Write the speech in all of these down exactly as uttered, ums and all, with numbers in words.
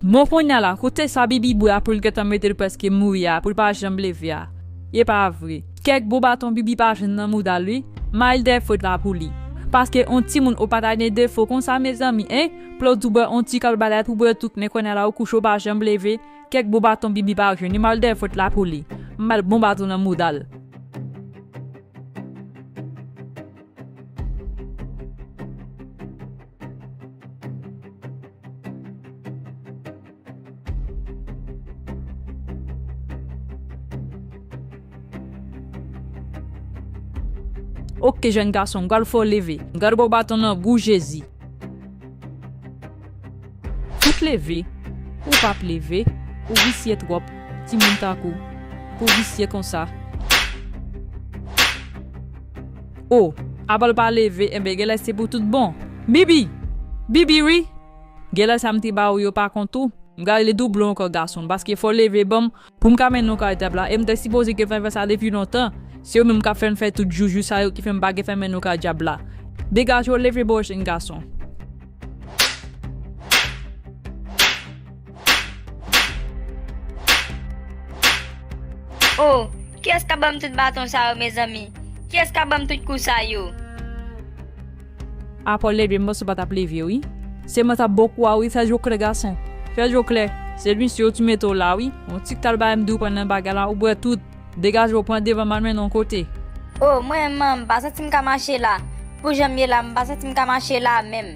Bon, kounye a la, kote sa Bibi bwè a pou l gentan mete l prèske mouri a, pou l pa janm leve a? E pa vre. Kèk bon baton Bibi pa jwenn nan mouda l wi, Miles Dèfòt la pou li. Paske on timoun ou pa ta gen defo konsa, mezanmi, en? Pou w di w bwè on ti kalbalèt ou bwè tout, men kounye a la ou kouche ou pa janm leve. Kèk bon baton Bibi pa jwenn, Miles Dèfòt la pou li. M ba l bon baton nan mouda l. Oke, jèn gason, m pral fè w leve. M pral ba w baton nan bou Jezi. Fout leve. Ou p ap leve. Ou visye twòp. Timoun tankou. Pou visye konsa. O, apa l pa leve, enben, genlè se pou tout bon. Bibi! Bibi, wi! Genlè sa m te ba ou yo pa kont ou. M ka rele double ankò gason, paske fò w leve ban m, pou m ka mennen w kay dyab la, e m te sipoze gen fè fè sa depi lontan. Se yo menm k ap fè m fè tout joujou sa yo ki fè m pa gen fè mennen w kay dyab la. Degaje w, leve bò w, jèn gason. O, kiyès k ap ban m tout baton sa yo, mezanmi? Kiyès k ap ban m tout kou sa yo? Apa w leve, m panse w pa t ap leve, wi. Se mwen t ap ba w kou a, wi, fè jwòklè, gason. Fè jwòklè. Se misye yo ki mete w la, wi. On ti kalbalèt m di w pran nan bagay la, ou bwè tout. Degaje w, pran devan m al mennen w kote. O, mwen menm, m pa santi m ka mache la. Pou jan m ye la, m pa santi m ka mache la menm.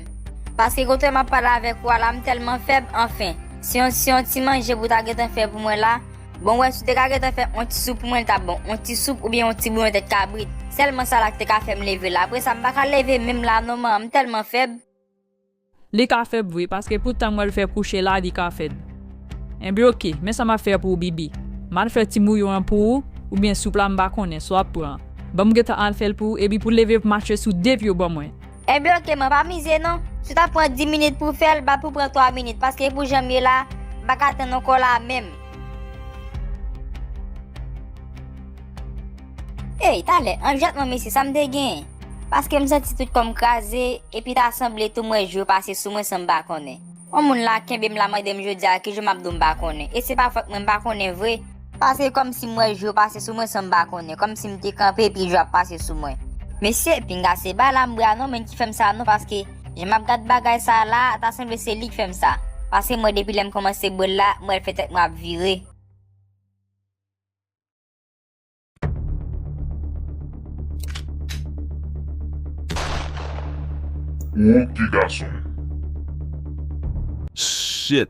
Paske kote m ap pale avèk ou a la, m tèlman fèb, anfen. Si yon, si yon ti manje pou w ta gentan fè pou mwen la, bon, w wè, si w te ka gentan fè on ti soup pou mwen, li t ap bon. On ti soup oubyen on ti bouyon tèt kabrit. Sèlman sa la ki te ka fè m leve la. Apre sa, m pa ka leve menm la non, man, m tèlman fèb. Li ka fèb vre, paske pou tan m wè l fè kouche la, li ka fèb. Enben oke, men sa m ap fè pou ou, Bibi. M al fè ti bouyon an pou ou, oubyen soup la m pa konnen, sa w ap pran. Ban m gentan al fè l pou ou, epi pou w leve pou mache sou de pye w ban mwen. Enben oke, man, pa mize non. Si w ta pran dis minit pou w fè l, ba pou w pran twa minit, paske pou jan m ye la, m pa ka tann ankò la menm. Ey, talè, an jèt mwen, mesye, sa m te genyen? Paske m santi tout kò m kraze, epi ta sanble tou m wè jou yo pase sou mwen san m pa konnen. On moun la kenbe m la mande m jodi a kijan m ap di w m pa konnen. E se pa fòt mwen, m pa konnen vre. Paske kòmsi m wè jou yo pase sou mwen san m pa konnen. Kòmsi m te kanpe epi jou ap pase sou mwen. Mesye, pinga se bay la m bwè a non, menm ki fè m sa non, paske jan m ap gad bagay sa a la, ta sanble se li k fè m sa. Paske m wè depi lè m kòmanse bwè l la, m wè l fè tèt mwen ap vire. Ou ki gason. Shit!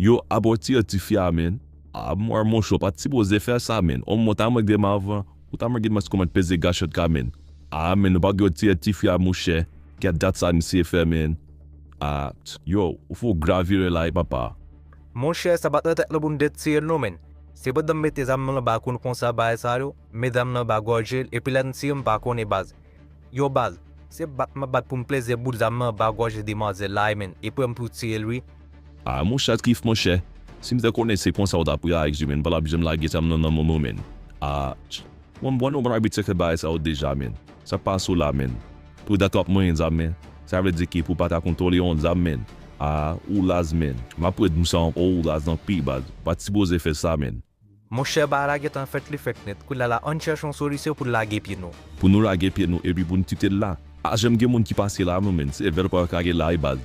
Yo, apa w tire tifi a, menn? A, mwen, monchè, w pa t sipoze fè sa, menn. On mwen ta mwen gen m avan, ou ta mwen gen m kòman peze gachòt ka, menn. A, menn, ou pa gen w tire tifi a, monchè. Kèt dat sa misye fè, menn. A, yo, ou fè w grav erè la, wi, papa. Monchè, sa pa t nan tèt nou pou n te tire l non, menn. Se pandan m mete zam nan nan bak ou konsa bagay sa yo, m met zam nan anba gòje l, epi lè n tire m pa konnen baz. Yo baz, se bat m ap bat pou m pleze bout zam nan anba gòje demwazèl la wi, menn, e pran m pou tire l wi. A, monchè, Trif, monchè, si m te konnen se konsa w t ap reyaji, menn, m pa t ap janm lage zam nan nan men w, menn. A, Mwen, m wè nou ban abitye fè bagay sa yo deja, menn. Sa k pase w la, menn? Pou dat w ap manyen zam, menn. Sa vle di ki pou w pa ta kontwole yon zam, menn. A, ou laz, menn. M ap redi w sa ankò, ou laz anpil, baz. Ou pa t sipoze fè sa, menn. Monchè, bagay la gentan fèt, li fèt nèt. Kounye a la, ann chèche yon solisyon pou n lage pye nou. Pou nou lage pye nou, epi pou n kite l la. A, janm gen moun ki pase la, non, menn. Se vèl pa yo ka gen la, wi, baz.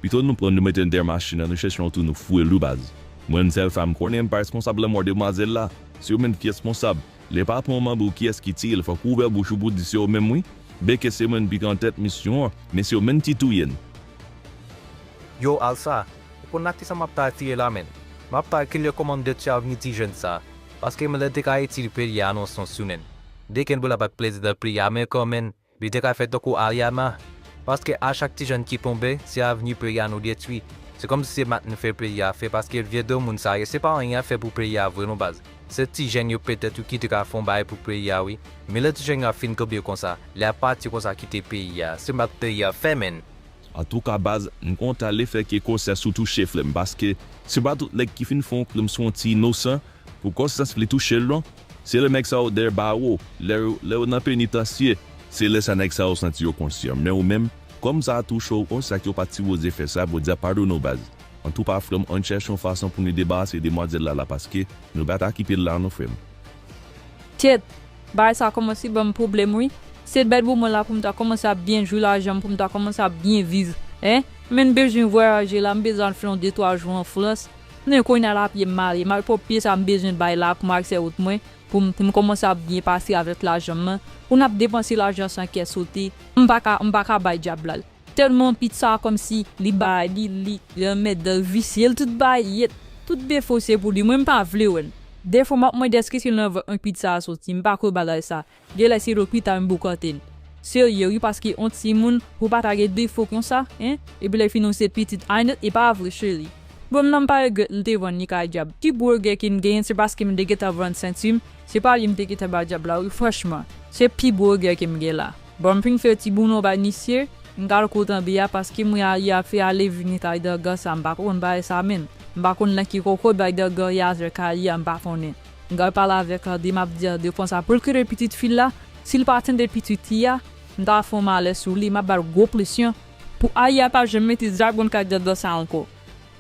Pito nou pran, nou mete l dèyè machin nan, nou chèche yon twou, nou foure l wi, baz. Mwen, m sèl sa m konnen, m pa responsab lanmò demwazèl la. Se yo menm ki responsab. Lè patwon an mande w kiyès ki tiye l, fòk ou ouvè bouch ou pou w di se ou menm wi. Byenke se mwen ki pran tèt misyon an, men se yo menm ki touye n. Yo, Alsa, ou konn ak kisa m ap ta tire la, menn? M ap ta kile kòmandan ti avni ti jèn sa, paske m lè te ka itil peyi a nan sans sou nen. Dekenn boul ap ak prezidan peyi a, men kòmandan, li te ka fè tankou Aryama. Paske a chak ti jèn ki tonbe, se avni peyi a nou detwi. Se kòmsi se mak nou fè peyi a fè, paske vye granmoun sa yo, se pa anyen y ap fè pou peyi a vre non baz. Se ti jèn yo petèt wi ki te ka fè yon bagay pou peyi a wi. Men lè ti jèn yo ap fin kanpe konsa, lè y ap pati konsa kite peyi a, se mak peyi a fè menn. Antouka baz, m kontan lefètke konsyans ou touche frè m, paske se pa tout nèg ki fin fè yon krim sou yon ti inosan, pou konsyans li touche l non. Se lè nèg sa yo dèyè bawo, lè yo, lè yo nan penitansye, se lè sa nèg sa yo santi yo konsyan. Men ou menm, kòm sa touche w konsa ke w pa t sipoze fè sa, Bondye ap padone w baz. An tou pa frè m, ann chèche yon fason pou nou debarase demwazèl la la, paske nou pa ta kite l la non, frè m. Tèt, bagay sa kòmanse ban m pwoblèm wi. Se bèl pou mwen la pou m ta kòmanse ap byen jwi lajan m, pou m ta kòmanse ap byen viv. Hein? Men m bezwen vwayaje la, m bezwen al fè yon de twa jou an Frans. Men kounye a la pye m mare, m al pran pye sa m bezwen bay la pou m aksè wout mwen, pou m, pou m kòmanse ap byen pase avèk lajan m nan. Pou n ap depanse lajan san kè sote, m pa ka, m pa ka bay dyab la l. Tèlman pit sa kòmsi li bay, li, li, li anmèdan, li visye, li tout bay, yèt, tout defo se pou li. Mwen m pa vle wè l. Defo m ap mande èske se nan vant mwen pit sa a soti, m pa kwè bagay sa. Genlè se lopita m bokante l. Serye wi, paske yon timoun pou pa ta gen defo konsa, hein? Epi lè fini w se pitit Aynèt, e pa vre cheri. Bon, m nan m pa regrèt m te vann li kay dyab. Pi gwo regrè ke m genyen se paske m te gentan vann senti m, se pa li m te gentan bay dyab la wi, franchman. Se pi gwo regrè ke m gen la. Bon, m fin fè ti bouyon bay misye, m kal kote anbe a paske m wè Aya ap fè ale vini kay danga sa, m pa konn bagay sa menm. M pa konn nan ki koko bay danga ye avèk Aya, m pa konnen. M kal pale avèk Ande, m ap di Ande konsa pou l kite pitit fi l la, si l pa tande pitit li a, m ta fè yon malè sou li, m ap ba l gwo presyon pou Aya pa janm mete zam kay danga sa ankò.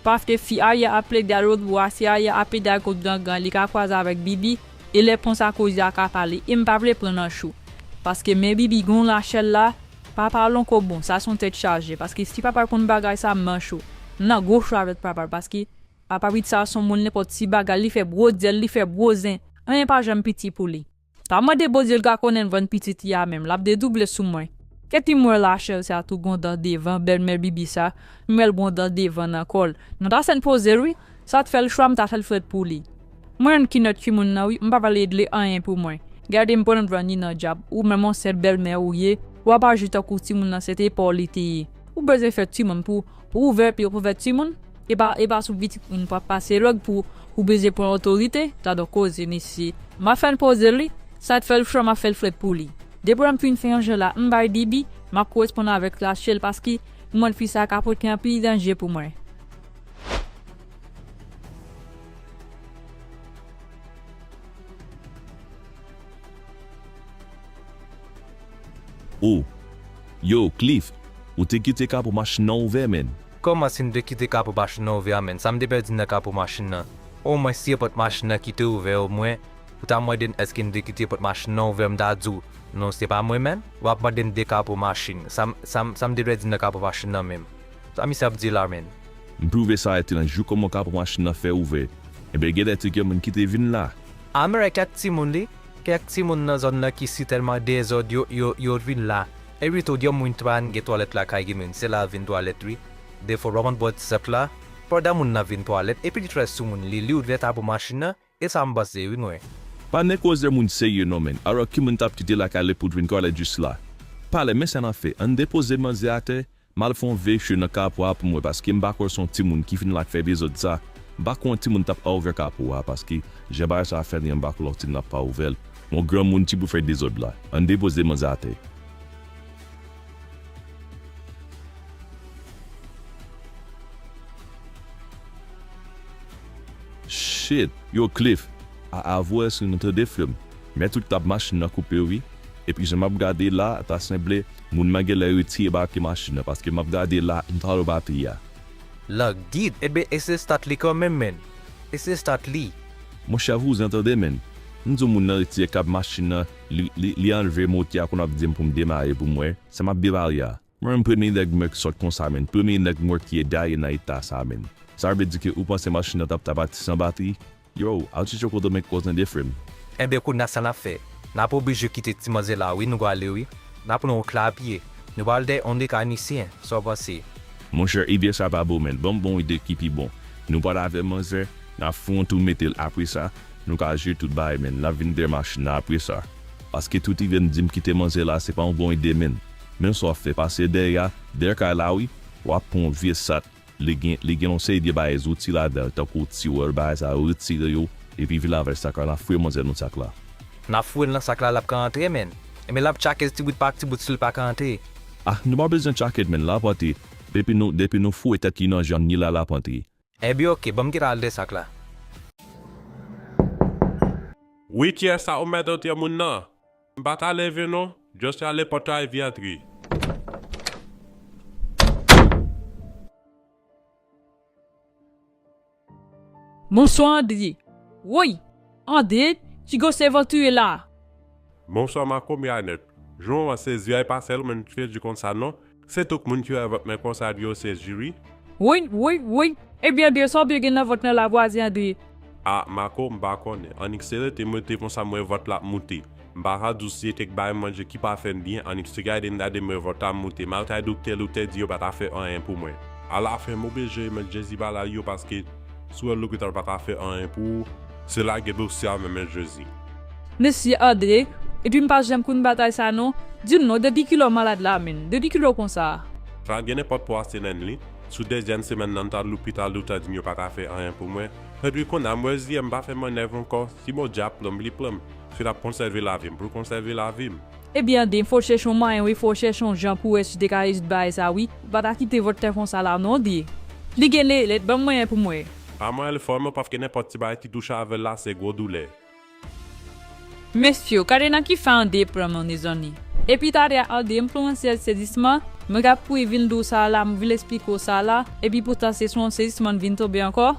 Paske si Aya ap plede al lòtbò a, si Aya ap plede al kot gangan, li ka kwaze avèk Bibi, e lè konsa koze a ka pale, e m pa vle pran nan cho. Paske men Bibi gen yon lachèl la, pa pale ankò bon, sa se yon tèt chaje, paske si papa l konn bagay sa, m nan cho. M nan gwo cho avèk papa l, paske papa pitit sa se yon moun nenpòt ti bagay, li fè bwodyèl, li fè bwozen, anyen pa janm piti pou li. Pa mande Bondye l ka konnen l vann pitit li a menm, l ap dedouble sou mwen. Kèt m wè lachèl sa tou gon dan devan, bèlmè Bibi sa, m wè l gon dan devan nan kò l. Nou ta sèn poze l wi, sa t fè l cho a m ta fè l frèt pou li. Mwen menm ki nèt timoun nan wi, m pa pral regle anyen pou mwen. Gade m pran vann li nan dyab, ou menm yon sèl bèlmè ou ye, w ap aji tankou timoun nan se te pa w li te ye. Ou bezwen fè timoun pou, pou ouvè pye w pou fè timoun? E pa, e pa sou pitit moun pou ap pase lòd pou ou bezwen pran otorite, tande koze mesye. M ap fè l poze l wi, sa t fè l cho a m ap fè l frèt pou li. Depi lè m fin fè yon jan la, m bay Bibi, m ap koresponn avèk lachèl paske m wè fi sa ka pote anpil danje pou mwen. Oh. Yo, Cliff, ou te kite kapo machin nan ouvè, menn. Kòman si m te kite kapo machin nan ouvè a, menn? Sa m te pèdi nan kapo machin nan? Omwen si e pòt machin nan ki te ouvè, omwen, ou ta mande m èske m te kite pòt machin nan ouvè, m ta di w, non, se pa mwen, menn. W ap mande m de kapo machin. Sa m, sa m, sa m te pèdi nan kapo machin nan menm? Sa misye ap di la, menn? M twouve sa etranj, jou kòman kapo machin nan fè ouvè. Enben, genlè te gen moun ki te vin la. Amere kèk timoun li, kèk timoun nan zòn nan ki sitèlman dezòd yo, yo, yo vin la. Epi tou, gen moun ki pa gen twalèt lakay li menm, se la vin twalèt wi. Defwa, w ap antre bò ti sant la, pandan moun nan vin twalèt, epi li trè sou moun li, li ouvè kapo machin nan, e sa m panse wi mwen. Pa nan koze moun serye non, menn. Alò, ki moun t ap kite lakay li pou t vin twalèt jis la? Pale, men sa n ap fè. Ann depoze manzè atè, m al fè yon veye cho nan kapo a pou mwen, paske m pa kwè se yon timoun ki vin la k fè dezòd sa. M pa kwè yon timoun t ap ouvè kapo a, paske jan bagay sa fè li an, m pa kwè yon timoun ap pa ouvè l. Yon granmoun ki pou fè dezòd la. Ann depoze manzè atè. Shit, yo Cliff, a, avwe èske nou tande frè m? Men tout tab machin nan koupe wi. Epi jan m ap gade la, ta sanble moun nan genlè retire batri machin nan, paske m ap gade la, m pa wè batri a. Langit, ebyen eseye start li kanmenm, menn. Eseye start li. Monchè, vouzen tande, menn. M di w moun nan retire kab machin nan, li, li, li anlve motè a, kounye a ap di m pou m demare pou mwen. Sa m ap demare a. Mwen menm premye nèg m wè k sòt konsa, menn. Premye nèg m wè ki dèyè nan eta sa, menn. Sa vle di ke ou panse machin nan t ap, t ap pati san batri? Yo, al chèche kote w met koze tande frè m. Enben, kounye a sa n ap fè? N ap oblije kite ti manzè la wi, nou prale wi. N ap pran yon kle a pye. Nou pral dèyè yon mekanisyen, sa w panse? Monchè, ide sa pa bon, menn. Ban m bon ide ki pi bon. Nou pral avè manzè, n ap fè yon tou mete l. Apre sa, nou ka jere tout bagay, menn. N ap vin dèyè machin nan apre sa. Paske tout ide m di m kite manzè la, se pa yon bon ide, menn. Men sa w ap fè, pase dèyè a, dèyè kay la wi, w ap pran yon vye sat. Li gen, li gen yon seri de bagay, zouti ladan l, tankou tiwèl, bagay sa yo, retire yo, epi vin avè sak la, n ap foure manzè nan sak la. N ap foure l nan sak la, l ap ka antre, menn. Enben, l ap tchake ti bout pa ti bout si l pa ka antre. Ah, nou pa bezwen tchake l, menn, l ap antre. Depi nou, depi nou foure tèt li nan jan l ye la, l ap antre. Enben, oke, ban m kite al dèyè sak la. Wi, kiyès sa ou mèt antre moun nan? M pa ka leve non, just rale pòt la epi antre. Bonswa, André. Woy! André, ki gwosè vant ou ye la? Bonswa, Marco, m ye nèt. Jan w wè sezi a, e pa sèl ou menm ki fè di konsa non. Se tout moun ki wè vant mwen konsa di yo sezi, wi. Woy, woy, woy. Ebyen, André, sa w byen gen nan vant lan la, vwazen André? A, Marco, m pa konnen. Annik se rete m rete konsa m wè vant la ap moute. M pa ka di w si se te k bay manje ki pa fè m byen, annik se gade m gade m wè vant la ap moute. M al kay doktè, doktè di yo pa ta fè anyen pou mwen. Alafen, m oblije remèt Jezi bagay yo paske si w wè lopital pa ta fè anyen pou ou, se lage dosye a nan men Jezi. Mesye André, epi m pa janm konn batay sa non. Di m non, depi kilè w malad la menm? Depi kilè w konsa? Sa gen nenpòt twa semèn li. Sou dezyèm semèn nan, m t al lopital, doktè di m yo pa ka fè anyen pou mwen. Epi kounye a, m wè zyè m pa fè mannèv ankò. Si Bondye ap pran m, li pran m. Si l ap konsève lavi m, pou l konsève lavi m. Ebyen, André, fò w chèche yon mwayen, wi, fò w chèche yon jan pou w wè si w te ka rezoud bagay sa, wi. Ou pa ta kite vant lan konsa la, non, André. Li gen lelèt, ban m mwayen pou m wè. Pa mwayen l fè w, men paske nenpòt ti bagay ki touche avè l la, se gwo doulè. Mesye, gade nan ki fè André pran mwen, mezanmi. Epi talè a, André, m pran yon sèl sezisman, mwen t ap kouri vin di w sa la, m vin esplike w sa la, epi poutan se sou yon sezisman m vin tonbe ankò.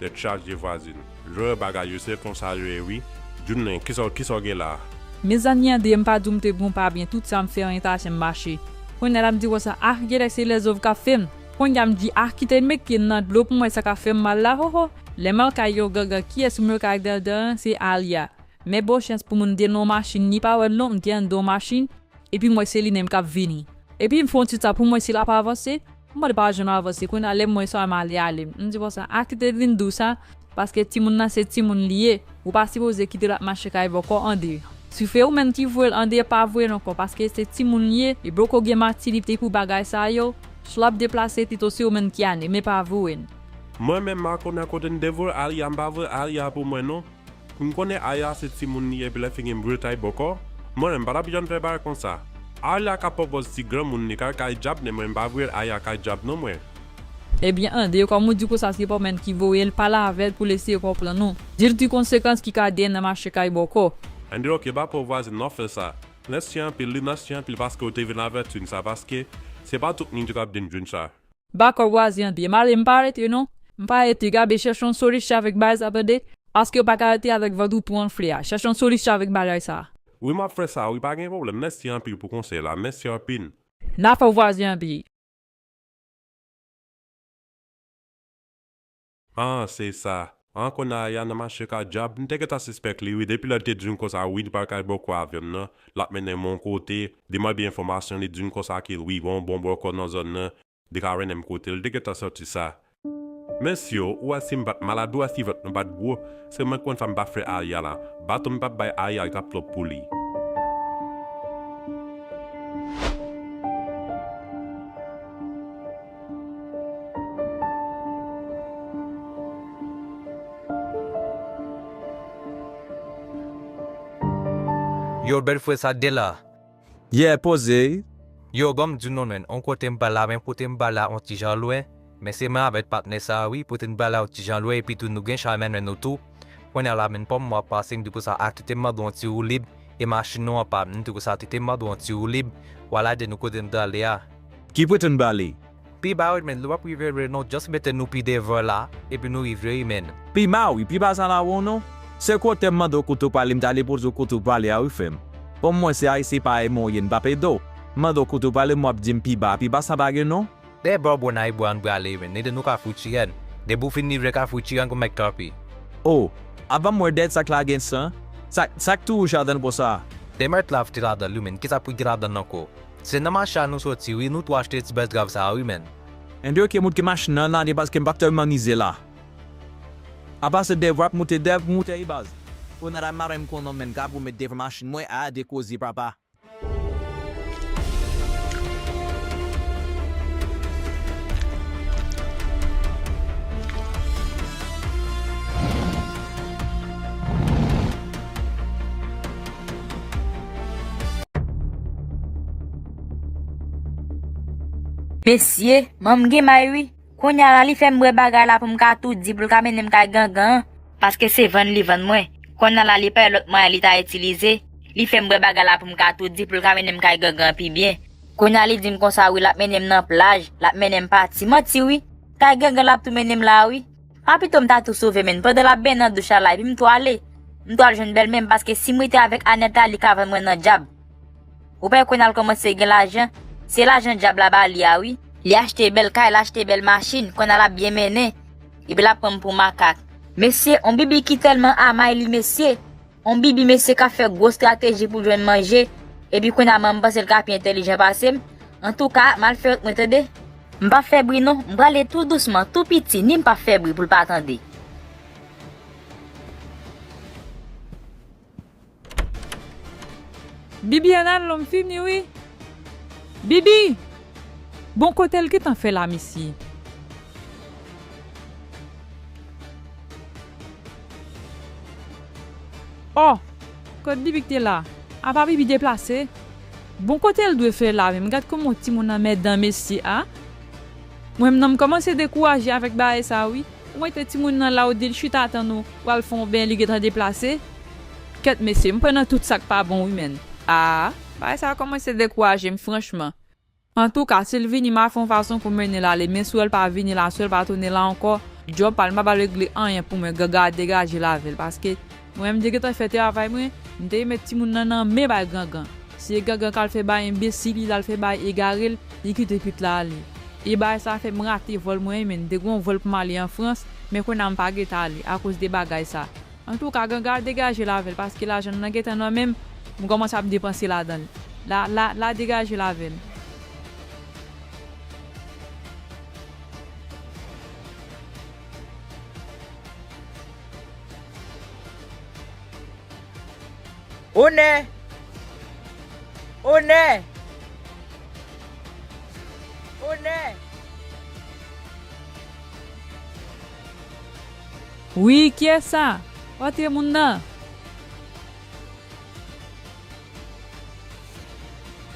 Tèt chaje vwazin. Jan w wè bagay yo, se konsa yo ye wi. Di m non, kisa w, kisa w gen la? Mezanmi André, m pa di w m te gon pa byen, tout sa m fè anyen ta fè m mache. Kounye a la m di konsa, ah, genlè se lèzòv k ap fè m. Kounye a m di, ah, kite m met pye m nan dlo pou m wè sa k ap fè m mal la, hoho. Lè m al kay yon gangan, kiyès m wè k al gangan an? Se Alia. Men bon chans pou moun m te nan yon machin, li pa wè l non, m te anndan yon machin, epi m wè se li menm k ap vini. Epi m fè yon ti tan pou m wè si l ap avanse, m wè l pa janm avanse. Kounye a lè m wè sa, m ale ale m. M di konsa, a kite l vin di w sa, paske timoun nan se timoun li ye, ou pa sipoze kite l ap mache kay bòkò André. Si se ou menm ki voye l, André pa voye l ankò, paske se timoun li ye, li poko gen matirite pou bagay sa yo. Si l ap deplase, pito se ou menm ki ale, men pa voye l. Mwen menm, Marco, nan kote n te voye Alia, m pa voye Alia pou mwen non. M konnen Aya se timoun li ye, epi lè fini m voye l kay bòkò. Mwen menm, m pa t ap janm fè bagay konsa. Aya ka pran pòz ti granmoun li, k al kay dyab, men mwen m pa voye Aya kay dyab non mwen. Ebyen André, kòm ou di konsa se pa ou menm ki voye l, pale avè l pou l eseye konprann ou. Di l ki konsekans ki ka genyen nan mache kay bòkò. André, oke, pa pè vwazin, n ap fè sa. Mèsi anpil, wi, mèsi anpil paske w te vin avèti n sa, paske se pa tout moun ki t ap vin jwenn sa. Dakò vwazin André, m ale, m pa rete non. M pa rete, Gabe, chèche yon solisyon avèk bagay sa tande, paske w pa ka rete avèk vant ou tou anfle a. Chèche yon solisyon avèk bagay sa. Wi, m ap fè sa, wi, pa gen pwoblèm. Mèsi anpil pou konsèy la, mèsi anpil. N a fè w vwazin André. Ah, se sa. An kounye a Aya nan mache kay dyab, m te gentan sispèk li wi, depi lè l te di m konsa wi, li pral kay bòkò avè m nan, l ap mennen m yon kote, li mande enfòmasyon, li di m konsa ke wi, gon bon bòkò nan zòn nan, li ka mennen m kote l, li te gentan santi sa. Mesye, ou wè si m pa t malad, ou wè si vant mwen pa t gwo, se mwen k konn sa m pa fè Aya la, baton m t ap bay Aya t ap twòp pou li. Yo, bèl frè, sa k gen la? Yeah, poze. Yo, ban m di w non, menn, on kote m pral la, men pote m pral la on ti jan lwen. Men se mwen avèk patnè sa a, wi, pote n pral la on ti jan lwen, epi tou nou gen chay menm nou tou. Kounye a la, menn, kòm mwa ap pase, m di konsa, a, kite m mande w on ti woulib, e machin nou an pa m, m di konsa, kite m mande w on ti woulib, w al ede nou kote n prale a. Ki pote n prale? Pi ba wi, menn, nou p ap rive lwen non, just mete nou pi devan la, epi nou rive wi, menn. Pi ba wi, pi ba sa la won non. Se kote m mande w kote w prale, m t ale poze w kote w prale a wi, frè m. Kòm mwen se Ayisyen pa mwen ye, m p ap ede w. M mande w kote w prale, m w ap di m pi ba, pi ba sa pa gen non. Dèyè bò Bwonay bò a n prale, menn. Ede nou Kafou Tirèn. Depi w fin rive Kafou Tirèn, gon mèt kanpe. O, avan m wè dèyè sa k la gen san. Sa, sa k tou wouj ladan l konsa? Demèt la te ladan l wi, menn. Kisa pou ki ladan l ankò? Se nan mache a nou soti wi, nou tou achte ti bètrav sa a wi, menn. Enben oke, moute machin nan, n ale paske m p ap tèlman mize la. Apa se Dev w ap moute, Dev, moute wi baz. Kounye a la m pa menm konnen menn, ka pou met devan machin mwen, a de koze papa. Mesye, manman m gen may wi. Kounye a la li fè m bwè bagay la pou m ka tou di pou l ka mennen m kay gangan an, paske se vann li vann mwen. Kounye a la li pa gen lòt mwayen li ta itilize, li fè m bwè bagay la pou m ka tou di pou l ka mennen m kay gangan an pi byen. Kounye a li di m konsa wi l ap mennen m nan plaj, l ap mennen m pati. Manti wi, kay gangan l ap tou mennen m la wi. A pito m ta tou sove menn. Pandan l ap benyen nan douch la la, epi m tou ale. M tou al jwenn bèlmè m, paske si m rete avèk Anèt la, li ka vann mwen nan dyab. Ou pa wè kounye a l kòmanse gen lajan? Se lajan dyab la ba li a wi. Li achte bèl kay, li achte bèl machin, kounye a l ap byen mennen. Epi l ap pran m pou makak. Mesye, on Bibi ki tèlman amay li, mesye. On Bibi, mesye, k ap fè gwo estrateji pou l jwenn manje. Epi kounye a, m panse l ka pi entèlijan pase m. Antouka, m al fè wout mwen, tande. M p ap fè bri non, m prale tou dousman, tou piti, ni m p ap fè bri pou l pa tande. Bibi ann al non, m fini wi. Bibi! Bon, kote l gentan fè la, mesye? Oh! Kot Bibi ki te la? Apa Bibi deplase? Bon, kote l dwe fè la menm? Gad kòman timoun nan mèdan mesye a. Mwen menm nan m kòmanse dekouraje avèk bagay sa wi. Ou mete timoun nan la, ou di l chita tann ou pral fè yon beny, li gentan deplase. Kèt mesye, m pran nan tout sa k pa bon wi menn. Ah, bagay sa kòmanse dekouraje m franchman. Antouka, si l vini, m a fè yon fason pou m mennen l ale, men si w wè l pa vini la, si w wè l pa tounen la ankò, djòb pa l, m pa pral regle anyen pou mwen, ganga a degaje l avè l, paske mwen menm m te gentan fè travay mwen, m te met timoun nan nan men bay gangan. Si e gangan k al fè bay enbesil, li al fè bay egare l, li kite pit la ale. E bagay sa fè m rate vòl mwen, men m te gen yon vòl pou m ale an Frans, men kounye a m pa gentan ale akoz de bagay sa. Antouka, ganga a degaje l avè l, paske lajan nan gentan nan men m, m kòmanse ap depanse ladan l. La, la, la degaje l avè l. Onè! Onè! Onè! Wi, kiyès sa? Antre moun nan.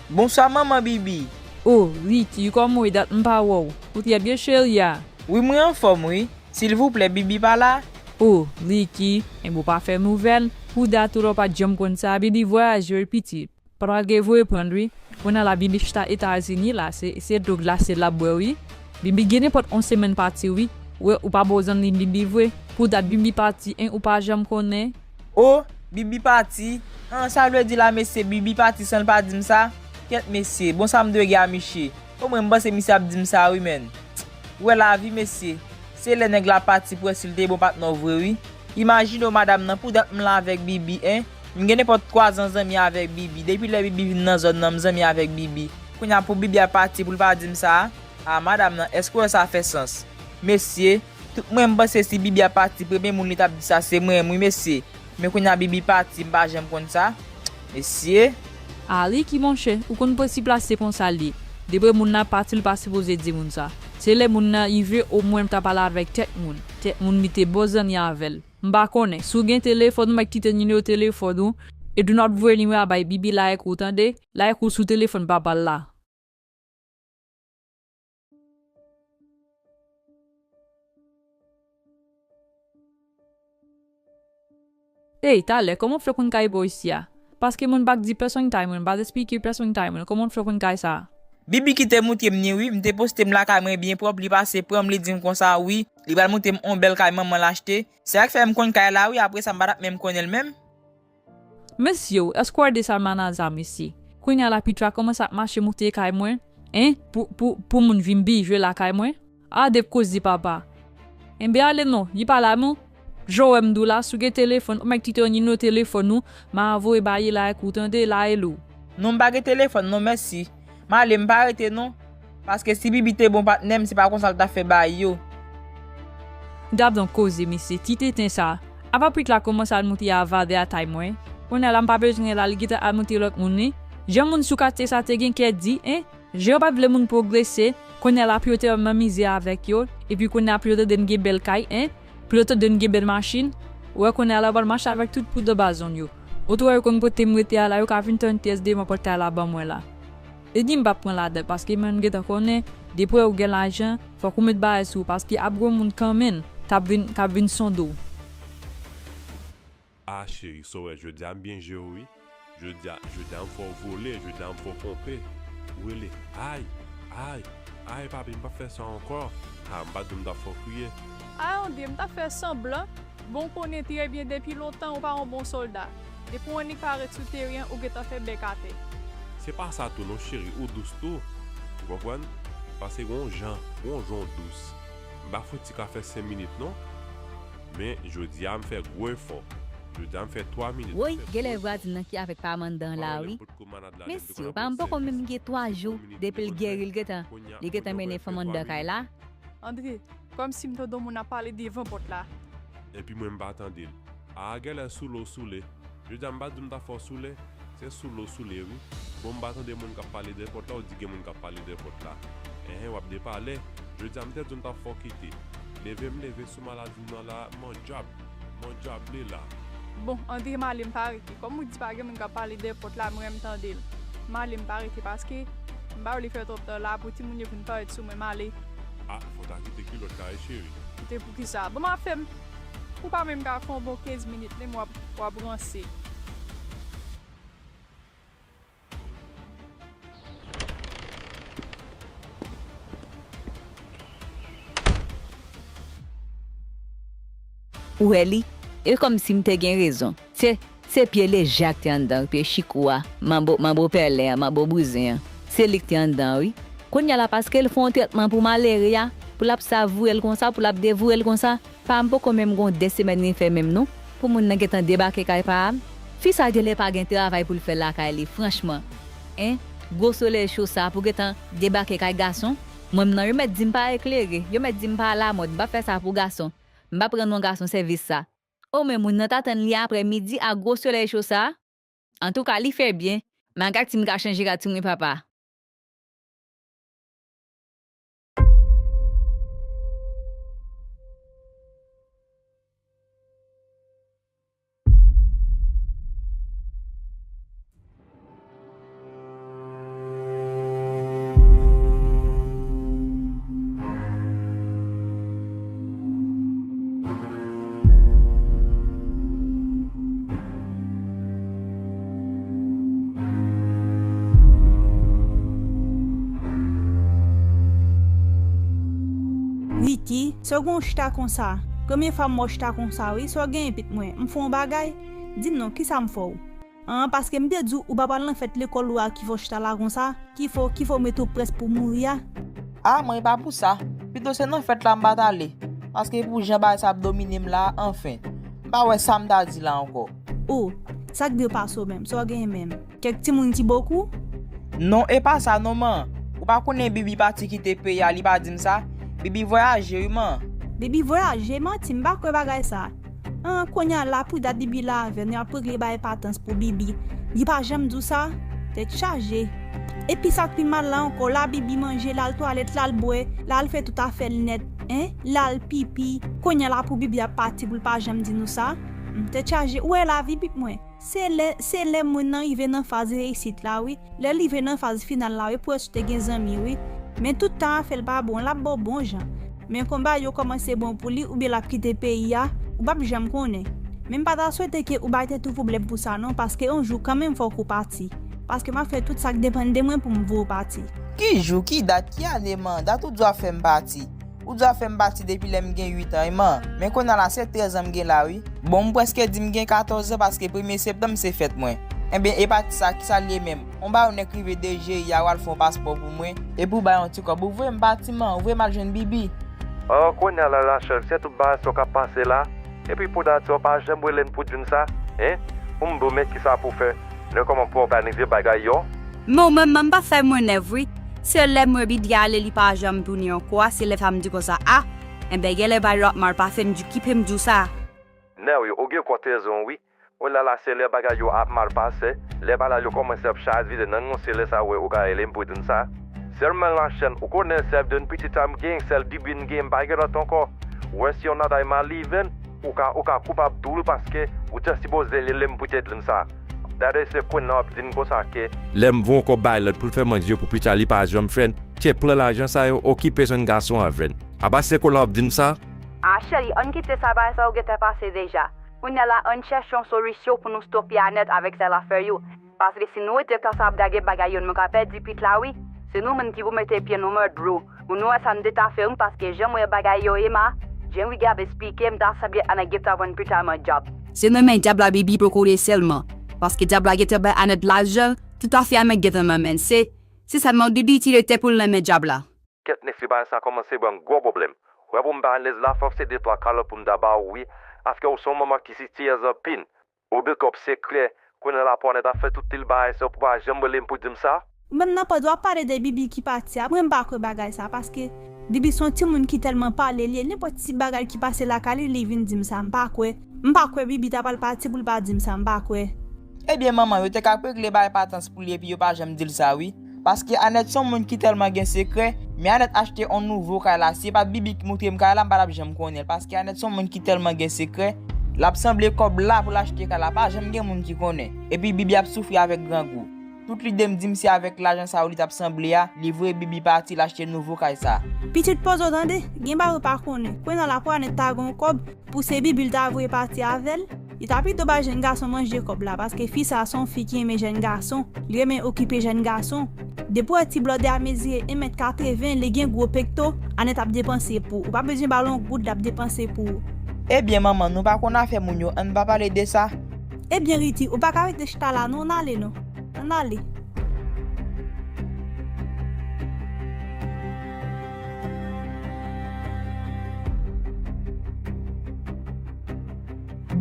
Bonswa manman Bibi. Oh, Ricky, kòman w ye? Dat m pa wè w. Ou trè byen cheri a? Wi, mwen anfòm wi. Silvouplè, Bibi pa la? Oh, Ricky, enben w pa fè nouvèl. Pou dat ou la w pa t janm konn sa, Bibi vwayaje wi pitit. Pral gen vre prann wi. Kounye a la Bibi chita Etazini la, se, se dlo glase l ap bwè wi. Bibi gen nenpòt yon semèn pati wi. Ou wè, ou pa ba w zanmi Bibi vre. Pou dat Bibi pati, en, ou pa janm konnen. O, Bibi pati? An, sa vle di la mesye, Bibi pati san l pa di m sa? Kèt mesye, bon sa m dwe gen a miche? Omwen m panse misye ap di m sa wi menn. Ou wè lavi mesye. Se lè nèg la pati pou wè si l te bon patnè w vre wi. Imajine w madanm nan, pou dat m la avèk Bibi, en. M gen nenpòt twa zan zanmi avèk Bibi. Depi lè Bibi vin nan zòn nan, m zanmi avèk Bibi. Kounye a pou Bibi ap pati pou l pa di m sa? A, madanm nan, èske w wè sa fè sans? Mesye, tout mwen m panse si Bibi ap pati, premye moun li t ap di sa se mwen menm wi mesye. Men kounye a Bibi pati, m pa janm konn sa. Mesye. A, Ricky monchè, ou konn prensip la se konsa l ye. Depi moun nan pati, l pa sipoze di moun sa. Se lè moun nan rive, omwen m ta pale avèk tèt moun. Tèt moun li te bon zanmi avè l. M pa konnen. Si w gen telefòn, ou mèt kite nimewo telefòn ou. E do not voye nimewo a bay Bibi like ou, tande? Like ou sou telefòn papa l la. Ey, talè, kòman w fè konn kay bò isi a? Paske mwen m pa k di pèsonn kay mwen, m pa t esplike pèsonn kay mwen, kòman w fè konn kay sa a? Bibi ki te moutre m ni wi, m te poste m lakay mwen byen pwòp, li pase pran m, li di m konsa wi, li pral moutre m on bèl kay manman l achte. Se sa k fè m konn kay la wi, apre sa m pa t ap menm konnen l menm. Mesye o, èske w wè de sa m ann a za mesye? Kounye a la pit la kòmanse ap mache moute kay mwen, en, pou, pou, pou moun vin biye lakay mwen? A de koze papa. Enben ale non, li pa la non. Jan w wè m di w la, si w gen telefòn, ou mèt kite yon nimewo telefòn ou, m a voye ba li like ou tande, la hello. Non, m pa gen telefòn non, mèsi. M ale, m pa rete non. Paske si Bibi te bon patnè m, se pa konsa l t ap fè bagay yo. Gad on koze mesye, ti tenten sa. Apa pit la kòmanse al moute avadè atay mwen. Kounye a la m pa bezwen l al gentan al moute lòt moun wi. Jan moun sou katye sa te gen kè di, en? Jan yo pa t vle moun pwogrese, kounye a la pou yo te wè m nan mizè avèk yo, epi kounye a pou yo tande m gen bèl kay, en? Pou yo tande m gen bèl machin, ou wè kounye a la yo pral mache avèk tout poud anba zòn yo. Ou t wè yo konn kote m rete a la, yo ka vin tann pyès devan pòt kay la ban mwen la. Li di m p ap pran ladan, paske mwen m gentan konnen, depi w gen lajan, fòk ou met bagay sou ou, paske ap gen moun kanmenm k ap vin, k ap vin sonde w. A cheri, sa w wè, jodi a m byen jwe w wi. Jodi a, jodi a m fè w vole, jodi a m fè w ponpe. Ou rele, ay, ay, ay papi, m p ap fè sa ankò. Ha, m pa t di w m t ap fè w kriye. A, André, m t ap fè sanblan. Bon, w konnen trè byen depi lontan ou pa yon bon sòlda. Depi w annik parèt sou teren an, ou gentan fè bèk atè. Se pa sa tou non, cheri, ou dous tou. Ou konprann? Paske gon jan, gon jan w dous. M pa fouti ka fè senk minit non. Men, jodi a, m fè gwo efò. Jodi a, m fè twa minit. Woy, genlè vwazin nan ki avèk pa Amanda an la, wi. Mesye, pa m poko menm gen twa jou depi l geri, l gentan, li gentan mennen fanm anndan kay la. André, kòmsi m tande yon moun ap pale devan pòt la. Epi mwen m pa tande l. A, genlè soule w soule. Jodi a m pa di w m ta fè w soule. Se soule w soule, wi. Bon, m pa tande moun k ap pale dèyè pòt la, ou di gen moun k ap pale dèyè pòt la. Enhen, w ap depale. Jodi a m te di w m ta fè w kite. Leve m leve sou maladi m nan la, mon djab. Mon djab li la. Bon, André, m ale, m pa rete. Kòm ou di pa gen moun k ap pale dèyè pòt la, mwen m tande l. M ale, m pa rete, paske m pa vle fè twòp tan la pou timoun yo vin parèt sou mwen, m ale. A, fò w ta kite kilòt la, wi, cheri. Kite poukisa? Bon, m ap fè m. Ou pa menm ka fè yon bon kenz minit, menm w ap, w ap ranse. Ou wè li? E kòmsi m te gen rezon. Se, se pye leje a k te anndan, pye chikou a, manbo, manbo pèlen an, manbo bouzen an. Se li k te anndan, wi. Kounye a la, paske l fè yon trètman pou malere a, pou l ap savoure l konsa, pou l ap devoure l konsa, pa m poko menm gon de semèn li fè menm non, pou moun nan gentan debake kay pa m. Fi sa genlè pa gen travay pou l fè lakay li, franchman. En, gwo solèy cho sa pou gentan debake kay gason. Mwen m nan, yo mèt di m pa eklere, yo mèt di m pa alamòd, m p ap fè sa pou gason. M p ap rann yon gason sèvis sa. O, men moun nan t atann li aprè midi ak gwo solèy cho sa. Antouka, li fè byen. Maga ti m ka chanje rad sou mwen, papa. Ricky, sa w gen w chita konsa? Premye fwa m wè w chita konsa wi, sa w genyen pitit mwen? M fè w yon bagay? Di m non, kisa m fè w? An, paske m te di w ou pa pral nan fèt lekòl ou a ki fè w chita la konsa, ki fè w, ki fè w mete w près pou w mouri a. A, mwen, e pa pou sa. Pito se nan fèt la m pa t ale. Paske pou jan bagay sa ap domine m la, anfen. M pa wè sa m ta di la ankò. O, sa k depase w menm, sa w genyen menm? Kèk timoun ki bokou? Non, e pa sa non, man. Ou pa konnen Bibi pati kite peyi a, li pa di m sa? Bibi vwayaje wi, man. Bibi vwayaje? Manti, m pa kwè bagay sa. An, kounye a la pou dat Bibi la avè n, y ap regle bay patans pou Bibi. Li pa janm di w sa? Tèt chaje. Epi sa k pi mal la ankò, la Bibi manje, l al twalèt, l al bwè, l al fè tout afè l nèt, en, l al pipi. Kounye a la pou Bibi ap pati pou l pa janm di nou sa? Hmm, tèt chaje, ou wè lavi pitit mwen. Se lè, se lè moun nan rive nan faz reyisit la wi. Lè l rive nan faz final la wi, pou wè si w te gen zanmi wi. Men tout tan afè l pa bon, l ap ba w bon jan. Men kon bagay yo kòmanse bon pou li oubyen l ap kite peyi a, ou p ap janm konnen. Men m pa ta swete ke ou bay tèt ou pwoblèm pou sa non, paske yon jou kanmenm fòk ou pati. Paske m ap fè tout sa k depann de mwen pou m voye w pati. Ki jou, ki dat, ki ane, man? Dat ou di w ap fè m pati? Ou di w ap fè m pati depi lè m gen uit an, wi, man. Men kounye a la, se trèz an m gen la, wi. Bon, m prèske di m gen katòz an paske premye septanm se fèt mwen. Enben, e pati sa, kisa l ye menm? On ba yon nèg rive de G I a, w al fè yon paspò pou mwen. Epi w bay yon ti kòb, ou voye m pati, man, ou voye m al jwenn Bibi. O, kounye a la, Rachel, se tout bagay sa w k ap pase la? Epi pou dati, w pa janm rele n pou di n sa, en? Pou m di w, men kisa pou fè, nan kòman pou òganize bagay yo? Men w menm, man, m pa fè mwen nèv, wi. Se lè m wè Bibi ale, li pa janm tounen ankò a, se lè sa m di konsa, a, enben, genlè bagay yo ap mal pase, m di, kipe m di w sa. Nèwi, ou gen kòtèzon, wi. Kounye a la, se lè bagay yo ap mal pase, lè bagay yo kòmanse ap chaje vide nan nou, se lè sa w wè ou ka rele m pou di n sa. Sèlman Rachel, ou konnen sèl de pitit sa m gen, sèl Bibi m gen, m pa gen lòt ankò. Ou wè si yon bagay mal rive n, ou ka, ou ka koupab tou wi, paske ou te sipoze rele m pou te di n sa. Dayè se kounye a w ap di n konsa ke. Lè m voye yon kòb bay lòt pou l fè manje pou pitit la, li pa janm fè n. Ke pran lajan sa yo, okipe jèn gason avè n. Apa se kounye a w ap di n sa? A cheri, ann kite sa, bagay sa yo gentan pase deja. Kounye a la, ann chèche yon solisyon pou nou stope a nèt avèk sèl afè yo. Paske si nou rete konsa ap gade bagay yo, nou ka pèdi pitit la wi. Se nou menm ki pou mete pye nou mèt dlo. Ou nou wè sa m te ta fè wi, paske jan m wè bagay yo ye ma, jan Ricky ap esplike m, ta sanble Anèt gentan vann pita m an dyab. Se nan men dyab la Bibi poko ye sèlman, paske dyab la gentan bay Anèt lajan, tout afè Anèt gentan nan men l. Se, se sèlman Bibi ki rete pou l nan men dyab la. Kèt nèg, si bagay sa kòmanse ban m gwo pwoblèm. Wè pou m bay Anèt la, fòk se de twa kalòt pou m ta ba ou wi, paske ou se yon manman ki sitirèz anpil. Ou gen kòb sekrè, kounye a la pou Anèt ap fè tout pil bagay sa, ou pa janm rele m pou di m sa? Menm nan pòt w ap pale de Bibi ki pati a, mwen m pa kwè bagay sa, paske Bibi se yon timoun ki tèlman pale, li, nenpòt ti bagay ki pase lakay li, li vin di m sa, m pa kwè. M pa kwè Bibi ta pral pati pou l pa di m sa, m pa kwè. Ebyen manman, yo te ka regle bagay patans pou li epi yo pa janm di l sa wi. Paske Anèt se yon moun ki tèlman gen sekrè, men Anèt achte yon nouvo kay la, si se pa t Bibi ki moutre m kay la, m pa t ap janm konnen l, paske Anèt se yon moun ki tèlman gen sekrè, l ap sanble kòb la pou l achte kay la, pa janm gen moun ki konnen. Epi Bibi ap soufri avèk grangou. Tout lide m di m se avèk lajan sa yo li t ap sanble a, li voye Bibi pati, l achte nouvo kay sa. Pitit poze w tande, gen bagay ou pa konnen. Kounye a la pou Anèt ta gen yon kòb, pou se Bibi l ta voye pati avè l, li ta pito bay jèn gason manje kòb la, paske fi sa se yon fi ki renmen jèn gason, li renmen okipe jèn gason. Depi w wè ti blòdè a mezire en mèt katreven, li gen gwo pekto, Anèt ap depanse pou ou. Ou pa bezwen ba l yon goud, l ap depanse pou ou. Ebyen manman, nou pa konn afè moun yo, ann pa pale de sa. Ebyen Riti, ou pa ka rete chita la non, ann ale non. Ann ale.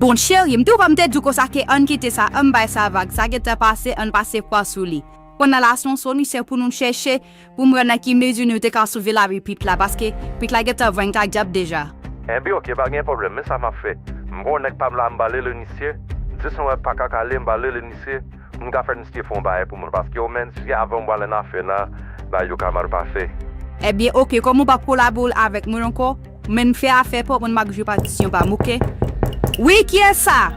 Bon cheri, m tou pa m te di w konsa ke ann kite sa, ann bay sa vag, sa gentan pase, ann pase kwa sou li. Kounye a la se yon solisyon pou nou chèche, pou m wè nan ki mezi nou te ka sove lavi pit la, paske pit la gentan vann ak dyab deja. Enben oke, pa gen pwoblèm, men sa m ap fè. M gon nèg pa m la, m pral rele misye, di si w wè pa ka kale, m pral rele misye, m ka fè misye fè yon bagay pou mwen, paske ou menm, si avan m pral nan afè la, bagay yo ka mal pase. Ebyen oke, kòm ou p ap kolabore avèk mwen ankò, men m fè afè pa w, mwen m ap jwe patisyon pa m, oke? Wi, kiyès sa?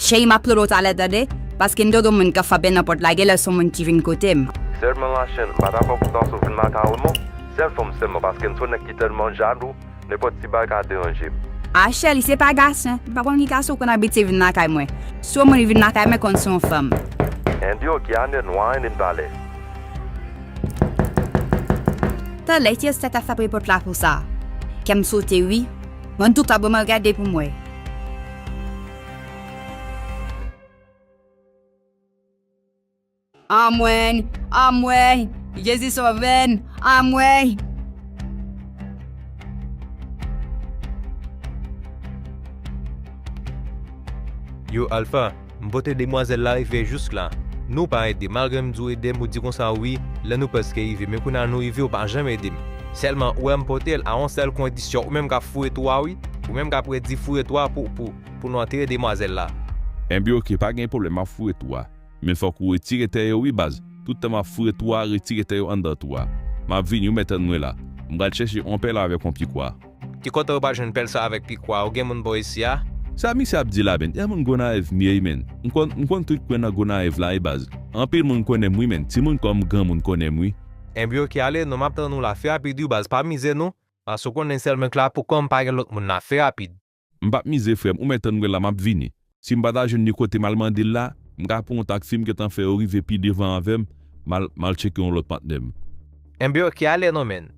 Cheri, m ap rele w talè tande, paske m tande yon moun k ap frape nan pòt la, genlè se yon moun ki vin kote m. Sèlman Lachenn, m pa dakò pou w ta sou vin lakay ou non. Sèl fanm sèlman, paske m se yon nèg ki tèlman jalou, nenpòt ti bagay ka deranje m. A cheri, se pa gason, m pa konn ki gason konn abitye vin lakay mwen. Si yon moun vin lakay mwen, konn se yon fanm. Enben oke, anèt nou a, ann talè. Talè, kiyès sa t ap frape pòt la konsa? Kè m sote wi. Mwen tou ka ban m gade pou m wè. Anmwey, anmwey, Jezi sove n, anmwey. Yo Alpha, m pote demwazèl la rive jous la. Nou pa ede, malgre m di w ede m, ou di konsa wi, lè nou prèske rive, men kounye a nou rive, ou pa janm ede m. Sèlman, ou wè m pote l a yon sèl kondisyon, ou menm k ap foure twou a wi, ou menm k ap redi foure twou a pou, pou, pou nou antere demwazèl la. Enben oke, pa gen pwoblèm, m ap foure twou a. Men fòk ou retire tè yo wi baz. Tout tan m ap foure twou a, retire tè yo anndan twou a. M ap vini, ou mèt tann mwen la. M pral chèche yon pèl avèk yon pikwa. Ki kote ou pral jwenn pèl sa avèk pikwa? Ou gen moun bò isi a? Sa misye ap di la menn, e moun Gonayiv m ye wi menn. M konn, m konn tout kwen nan Gonayiv la wi baz. Anpil moun konnen m wi menn, timoun kòm granmoun konnen m wi. Enben oke ale non, m ap tann ou la, fè rapid wi baz, pa mize non. Paske ou konnen sèl mwen k la pou kò m, pa gen lòt moun la, fè rapid. M p ap mize frè m, ou mèt tann mwen la, m ap vini. Si m pa ta jwenn li kote m al mande l la, m ka pran yon taksi m gentan fè yo rive pi devan avè m, m al, m al tcheke yon lòt patnè m. Enben oke, ale non menn.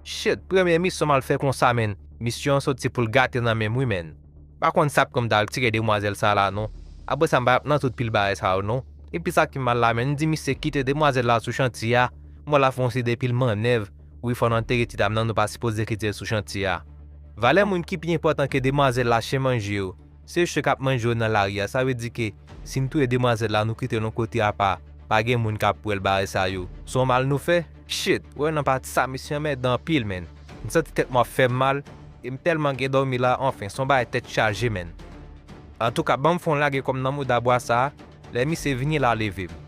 Shit, premye misyon m al fè konsa menn, misyon an soti pou l gate nan men m wi menn. M pa konn sa k pran m t al tire demwazèl sa la non. Apre sa m pa t ap nan tout pil bagay sa yo non. Epi sa ki mal la menn, m di misye kite demwazèl la sou chantye a, m wè l ap fè yon seri de pil mannèv. Wi, fò n antere ti dam nan, nou pa sipoze kite l sou chantye a. Valè moun ki pi enpòtan ke demwazèl la chen manje yo. Se chen k ap manje yo nan lari a, sa vle di ke si n touye demwazèl la, nou kite l yon kote apa, pa gen moun k ap wè l bagay sa yo. Se yon mal nou fè? Shit, wè nan pati sa misye anmèdan anpil menn. M santi tèt mwen ap fè m mal, e m tèlman gen dòmi la, anfen, se yon bagay tèt chaje menn. Antouka, ban m fè yon lage kò m nan mouda bwa sa a, lè misye vini l a leve m.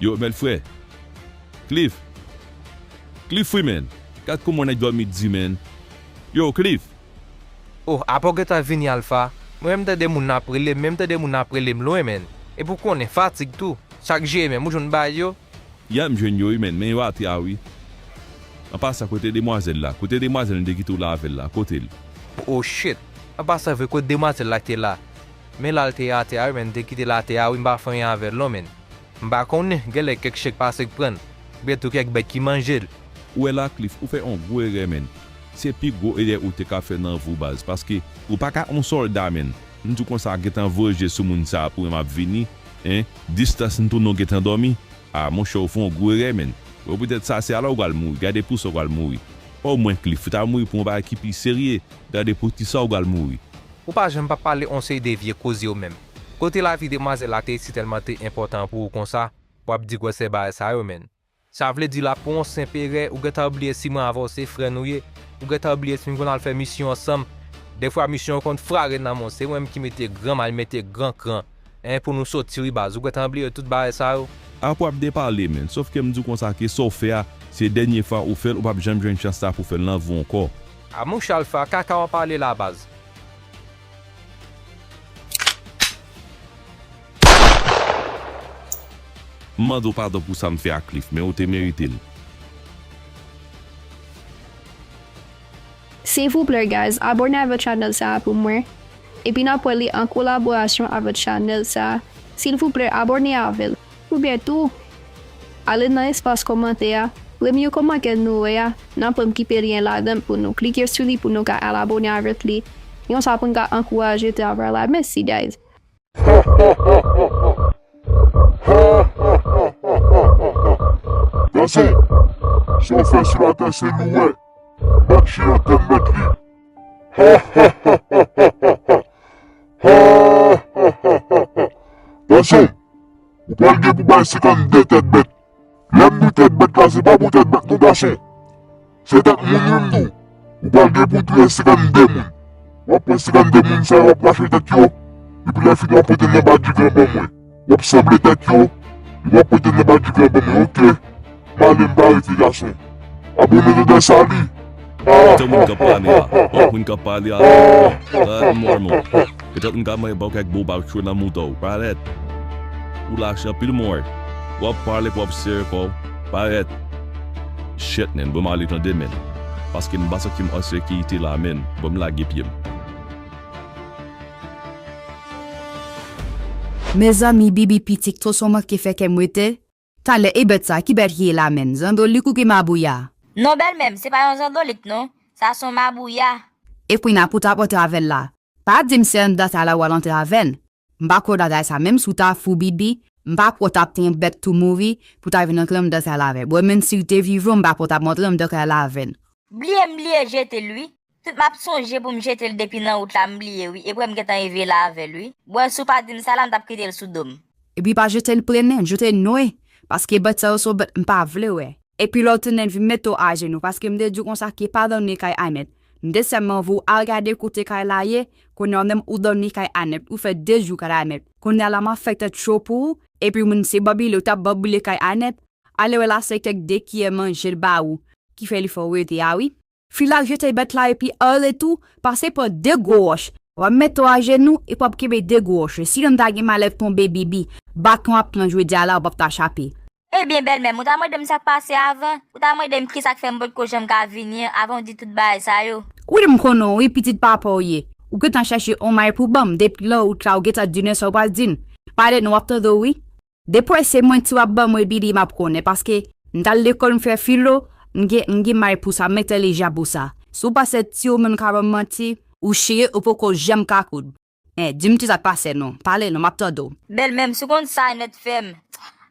Yo, bèl frè. Cliff. Cliff, wi, man. Gad kòman nèg dòmi di, man. Yo, Cliff. Oh, apa w gentan vini, Alpha? Mwen menm tande moun ap rele m, menm tande moun ap rele m lwen, man. Epi w konnen, fatig tou. Chak jeye menm, ou jwenn bagay yo? Ya, m jwenn yo, wi, man, men yo atè a, wi. An pasan, kote demwazèl la? Kote demwazèl m te kite w la avè l la? Kote l? Oh shit! An pasan, vre, kote demwazèl la te la? Men la l te atè a, wi, man, m te kite l atè a, wi, m pa fè anyen avè l, non, man. M pa konnen, genlè kèk chen k pase k pran l, oubyen tou kèk bèt ki manje l. Ou wè la, Cliff, ou fè on gwo erè, man. Se pi gwo erè ou te ka fè nan vi w, baz, paske ou pa ka on sòlda, man. M di w konsa, gentan voye je sou moun sa a pou mwen m ap vini, en, distans n tounen w gentan dòmi. A, monchè, ou fè on gwo erè, man. Bon, poutèt sa, se ala w pral mouri. Gade pou sa w pral mouri. Omwen, Cliff, ou ta mouri pou on bagay ki pi serye. Gade poukisa w pral mouri. Ou pa janm pa pale on seri de vye koze yo menm. Kote lavi demwazèl la te sitèlman te enpòtan pou ou konsa, w ap di gwosè bagay sa yo, man? Sa vle di la pou on senp erè, ou gentan bliye si mwen avè w se frè nou ye, ou gentan bliye si nou konn al fè misyon ansanm. Defwa misyon yo konn frare nan men w, se mwen menm ki mete gran may, mete gran kran, en, pou nou soti wi baz, ou gentan bliye tout bagay sa yo. Apa w ap depale, man, sòf ke m di w konsa ke sa w fè a, se dènye fwa ou fè l, ou p ap janm jwenn chans sa pou w fè l nan vi w ankò. A mouche Alpha, kaka w ap pale la baz. M mande w padon pou sa m fè a Cliff, men ou te merite l. Silvouplè guys, abòne avèk channel sa a pou mwen. Epi n ap wè li an kolaborasyon avèk channel sa a. Silvouplè abòne avè l. Oubyen tou, ale nan espas kòmantè a, premye kòmantè nou wè a, n ap kipe lyen ladan l pou nou klike sou li pou nou ka al abòne avèk li. Yon sa pou n ka ankouraje travay la. Mèsi guys. Gason, sa w fè sou latè se nou wè. Mèt chen an tann mèt li. Gason, ou pral gen pou bay senkannde tèt bèt. Lè m di tèt bèt la, se pa bon tèt bèt non gason. Se tèt moun wi m di w. Ou pral gen pou touye senkannde moun. W ap pran senkannde moun sa yo, w ap rache tèt yo. Epi lè fini w ap pote l nan ba divan ban mwen. W ap sanble tèt yo. Epi w ap pote l nan ba divan ban mwen, oke. M ale m pa rete gason. Abòne nan Dèsali. Tankou moun k ap pale a. Tankou moun k ap pale a. Gad mòmon. Petèt m ka mande ba w kèk bon bab cho nan mouda w. Parèt. Ou lache anpil mwen. W ap pale pou w ap sere kò w. Parèt. Shit, man. Bon, m ale tande, man. Paske m pa santi m an sekirite la, man. Bon, m lage pye m. Mezanmi, Bibi pitit, to son manke fè kè m wete. Talè, e bèt sa, ki bèt ki ye la menm? Zandolik oubyen mabouya? Non, bèlmè m, se pa yon zandolik non. Sa se yon mabouya. E kounye a pou ta pòte avè l la. Pa di m se anndan sa la w al antre avè n. M pa kwè w t ap fè sa menm si w ta fou Bibi, m pa kwè w t ap touye yon bèt tou mouri pou w ta vin antre anndan sa la avè n. Bon, menm si l te vivan, m pa kwè w t ap antre anndan kay la avè n. Bliye m bliye jete l wi. Tout m ap sonje pou m jete l depi nan wout la m bliye wi, epi wè m gentan rive la avè l wi. Bon si w pa di m sa la m t ap kite l sou do m. Epi pa jete l plennen, jete l nwe, paske bèt sa yo se yon bèt m pa vle wè. Epi lè w tounen vin mete w ajenou, paske m te di w konsa ke pa dòmi kay Anèt. M te sèlman voye w al gade kote kay la ye, kounye a w menm ou dòmi kay Anèt, ou fè de jou kay Anèt. Kounye a la m ap fè tèt cho pou ou, epi moun se banbile w t ap banbile kay Anèt, ale wè la se kèk de kiyè manje l ba ou, ki fè li fè w rete a wi. Fil ak jete bèt la epi ale tou, pase pran de gwo wòch. W ap mete w ajenou epi w ap kenbe de gwo wòch yo. Si janm ta gen malè tonbe Bibi, baton w ap pran jodi a la ou p ap ta chape. Ebyen bèlmè m, ou ta mande m sa k pase avan? Ou ta mande m kisa k fè m potko janm ka vini an avan w di tout bagay sa yo? Wi m konnen w wi, pitit papa w ye. Ou gentan chèche on may pou ban m, depi lè w wout la ou gentan di n sa w pral di n. Pale non w ap tande w wi. Depi w wè se manti w ap ban mwen Bibi m ap konnen, paske m t al lekòl m fè filo, m gen m gen may pou sa, m mete lija pou sa. Si w panse ti ou menm ka ban m manti, ou chire ou poko janm ka koud. En, di m kisa k pase non, pale non, m ap tande w. Bèlmè m, si w konn sa Anèt fè m.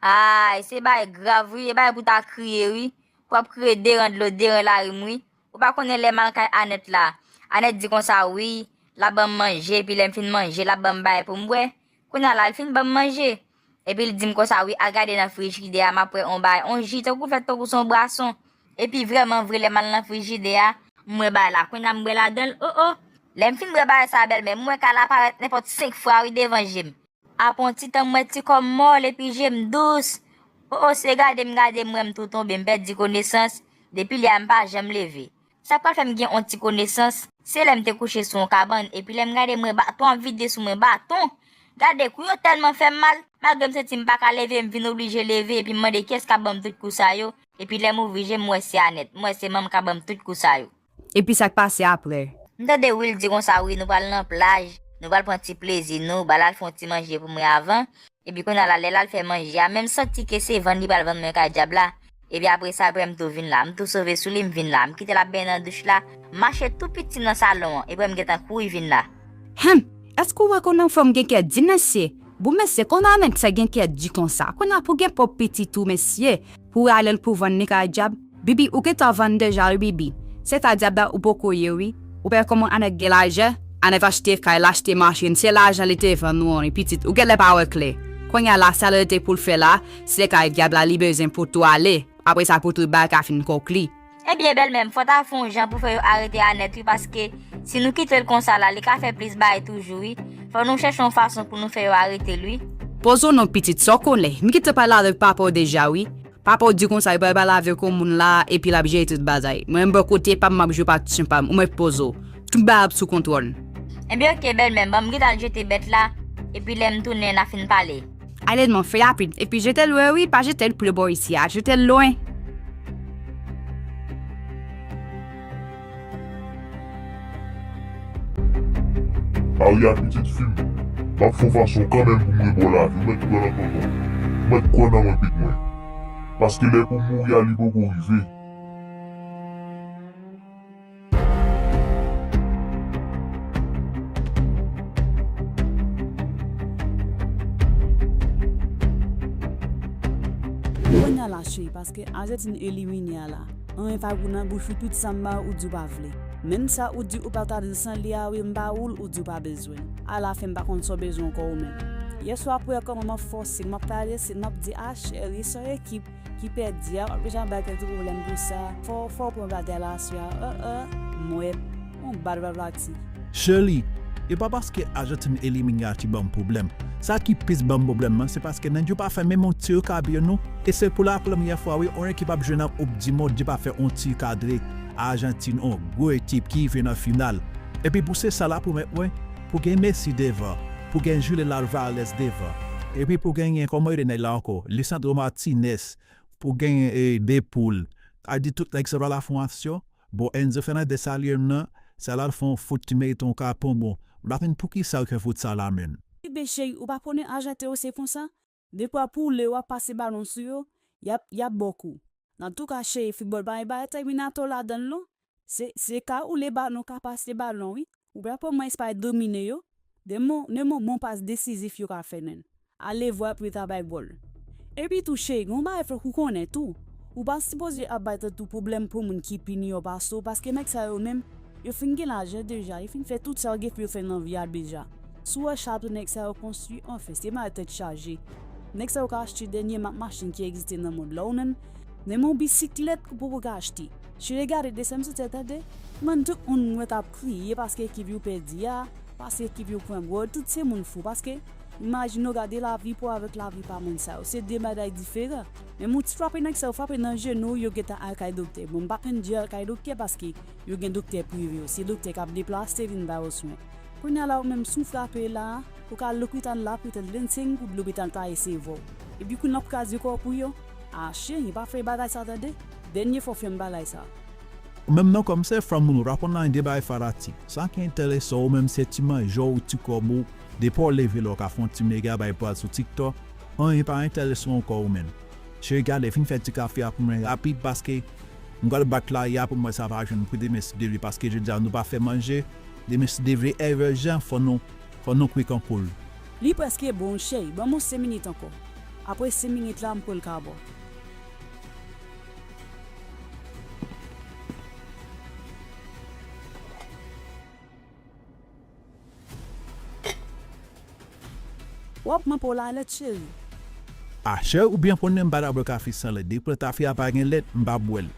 Ay, se bagay grav wi, e bagay pou ta kriye wi. W ap kriye deran dlo, deran larim wi. Ou pa konnen lè m al kay Anèt la. Anèt di konsa wi, l ap ban m manje, epi lè m fin manje, l ap ban m bagay pou m bwè. Kounye a la, l fin ban m manje. Epi l di m konsa wi, al gade nan frijidè a, m ap wè on bagay, on ji, tankou fèt tankou se on bwason. Epi vrèman vre, lè m al nan frijidè a, m wè bagay la. Kounye a m bwè ladan l, o o. Lè m fin bwè bagay sa a, bèlmè, m wè kay la parèt nenpòt senk fwa wi devan je m. Apre yon ti tan m wè ti kò m mòl epi je m dous. O, o, se gade m gade m wè m tou tonbe, m pèdi konesans. Depi lè a m pa janm leve. Sa k pral fè m gen yon ti konesans, se lè m te kouche sou yon kabann, epi lè m gade m wè baton ap vide sou mwen, baton! Gade, kou yo tèlman fè m mal, malgre m santi m pa ka leve, m vin oblije leve, epi m mande kiyès k ap ban m tout kou sa yo, epi lè m ouvri je m, m wè se Anèt, m wè se manman k ap ban m tout kou sa yo. Epi sa k pase apre? M tande Will di konsa, wi, nou pral nan plaj, nou pral pran ti plezi nou, ba l al fè yon ti manje pou mwen avan. Epi kounye a la, lè l al fè manje a, men m santi ke se vann li pral vann mwen kay dyab la. Epi apre sa, epi m tou vin la. M tou sove sou li, m vin la. M kite l ap benyen nan douch la. M mache tou piti nan salon an, epi m gentan kouri vin la. Hen! Èske w wè kounye a fanm gen kè di, mesye? Bon, mesye, kounye a nèg sa gen kè di konsa. Kounye a pou gen pwòp pitit ou, mesye. Pou rale l pou vann li kay dyab. Bibi, ou gentan vann deja wi, Bibi. Se ta dyab la ou poko ye wi. Ou pa wè kòman Anèt gen lajan? Anèt achte kay, l achte machin, se lajan li te vann ou an wi, pitit. Ou genlè pa wè klè. Kounye a la, sa l rete pou l fè la, se kay dyab la li bezwen pou tou ale. Apre sa, pou tout bagay ka fin konkli. Ebyen, bèlmè m, fò ta fè yon jan pou fè yo arete Anèt wi, paske si nou kite l konsa la, li ka fè plis bagay toujou wi. Fò nou chèche yon fason pou nou fè yo arete l wi. Poze w non, pitit, sa w konnen. M gentan pale avèk papa w deja wi. Papa w di konsa, li pral pale avèk yon moun la, epi l ap jere tout bagay. Mwen, m bò kote pa m, m ap jwe patisyon pa m, ou mèt poze w. Tout bagay ap sou kontwòl. Ebyen, oke, bèlmè m, ban m gentan al jete bèt la, epi lè m tounen, n a fin pale. Ale non, fè rapid, epi jete l lwen wi, pa jete l pi bò isi a, jete l lwen. Aria, pitit fi m, m ap fè yon fason kanmenm pou m rebò lavi, ou mèt kwè nan tonton, ou mèt kwè nan mwen, pitit mwen. Paske lè pou m mouri a, li poko rive. Kounye a la, cheri, paske Arjantin elimine a la. Anyen pa gou nan bouch ou, tout sa m ba ou, ou di w pa vle. Menm sa ou di ou pa ta nan san li a wi, m ba ou l, ou di w pa bezwen l. Alafen m pa konn sa w bezwen ankò ou menm. Yèswa pou wè kòman m ap fòse, m ap pale, se m ap di, a cheri, se yon ekip ki pèdi a, w ap deja bay kèk ti pwoblèm pou sa. Fò, fò w pran batay la aswè a. An, an, m wè, yon bat vavlati. Shirley, e pa paske Arjantin elimine a ki ban m pwoblèm. Sa ki plis ban m pwoblèm nan, se paske nèg yo pa fè menm yon ti rekabye non. E se pou la premyè fwa, wi, yon ekip ap jwe nan Koup di Mond, yo pa fè yon ti rekadre Arjantin, yon gwo ekip ki rive nan final. Epi pou se sa la pwomèt mwen, pou gen Messi devan, pou gen Julian Alvarez devan. Epi pou genyen, kòman yo rele nèg la ankò? Lisandro Martinez, pou genyen, e, De Pool. A di tout nèg sa yo pral fè yon aksyon. Bon, Enzo Fernandez salye m nan, sa l al fè yon fout ki merite yon kapon, bon. M pa konn poukisa yo fè fout sa la menm. Ebyen cheri, ou pa konnen Ajanten yo se konsa? Defwa pou w lè w ap pase balon sou yo, y ap, y ap ba w kou. Antouka cheri, foutbòl pa gen bagay Terminator ladan l non. Se, se ka ou lè balon ka pase balon wi. Ou pa pran mwen espay domine yo. Demen, demen bon pas desizif yo ka fè nen. Ale vwa pou yo ta bay gòl. Epi tou cheri, gon bagay fòk ou konnen tou. Ou pa sipoze ap bay tèt ou pwoblèm pou moun ki pi miyò pase w, paske nèg sa yo menm, yo fin gen lajan deja, yo fin fè tout sa yo gen pou yo fè nan vi a deja. Si w wè chato nèg sa yo konstwi, anfen, se malè tèt chaje. Nèg sa yo ka achte dènye mak machin ki egziste nan mond la, ou menm, menm yon bisiklèt ou poko ka achte. Cheri, gade desann sou tèt, tande. Mwen, tout moun mwen t ap kriye paske ekip yo pèdi a, paske ekip yo pran gòl, tout se moun fou, paske imajine w gade lavi pou avèk lavi pa moun sa yo. Se de bagay diferan. Men moun ti frape nèg sa yo frape nan jenou, yo gentan al kay doktè. Bon, m pa konn di al kay doktè paske yo gen doktè prive yo. Se doktè k ap deplase vin ba yo swen. Kounye a la, ou menm, si w frape la, ou ka al lopital la, petèt vennsenk goud lopital ta resevwa w. Epi kounye a w ap kraze kò w pou yo. A, cheri, pa fè bagay sa, tande. Dènye fwa w fè m bagay sa. Ou menm non, kòm se fanm moun, ou pa konn anyen de bagay fanatik. Sa ki enterese w, ou menm, se ti manje w, ti kòb ou. Depi w leve la, w ka fè yon ti mega bay pral sou TikTok. Anyen pa enterese w ankò, ou menm. Cheri, gade, vin fè ti kafe a pou mwen rapid, paske m pral bat lari a pou m wè sa va jwenn pou demen si Dye vle, paske jodi a nou pa fè manje. Demen si Dye vle, erejan, fò nou, fò nou kwit yon kou l. Li prèske bon, cheri. Ban m yon senk minit ankò. Apre senk minit la, m pral ka ba w. W ap manke w la lèt, cheri. A, cheri, ou byen konnen m pa ta bwè kafe san lèt. Depi lè kafe a pa gen lèt, m pa bwè l.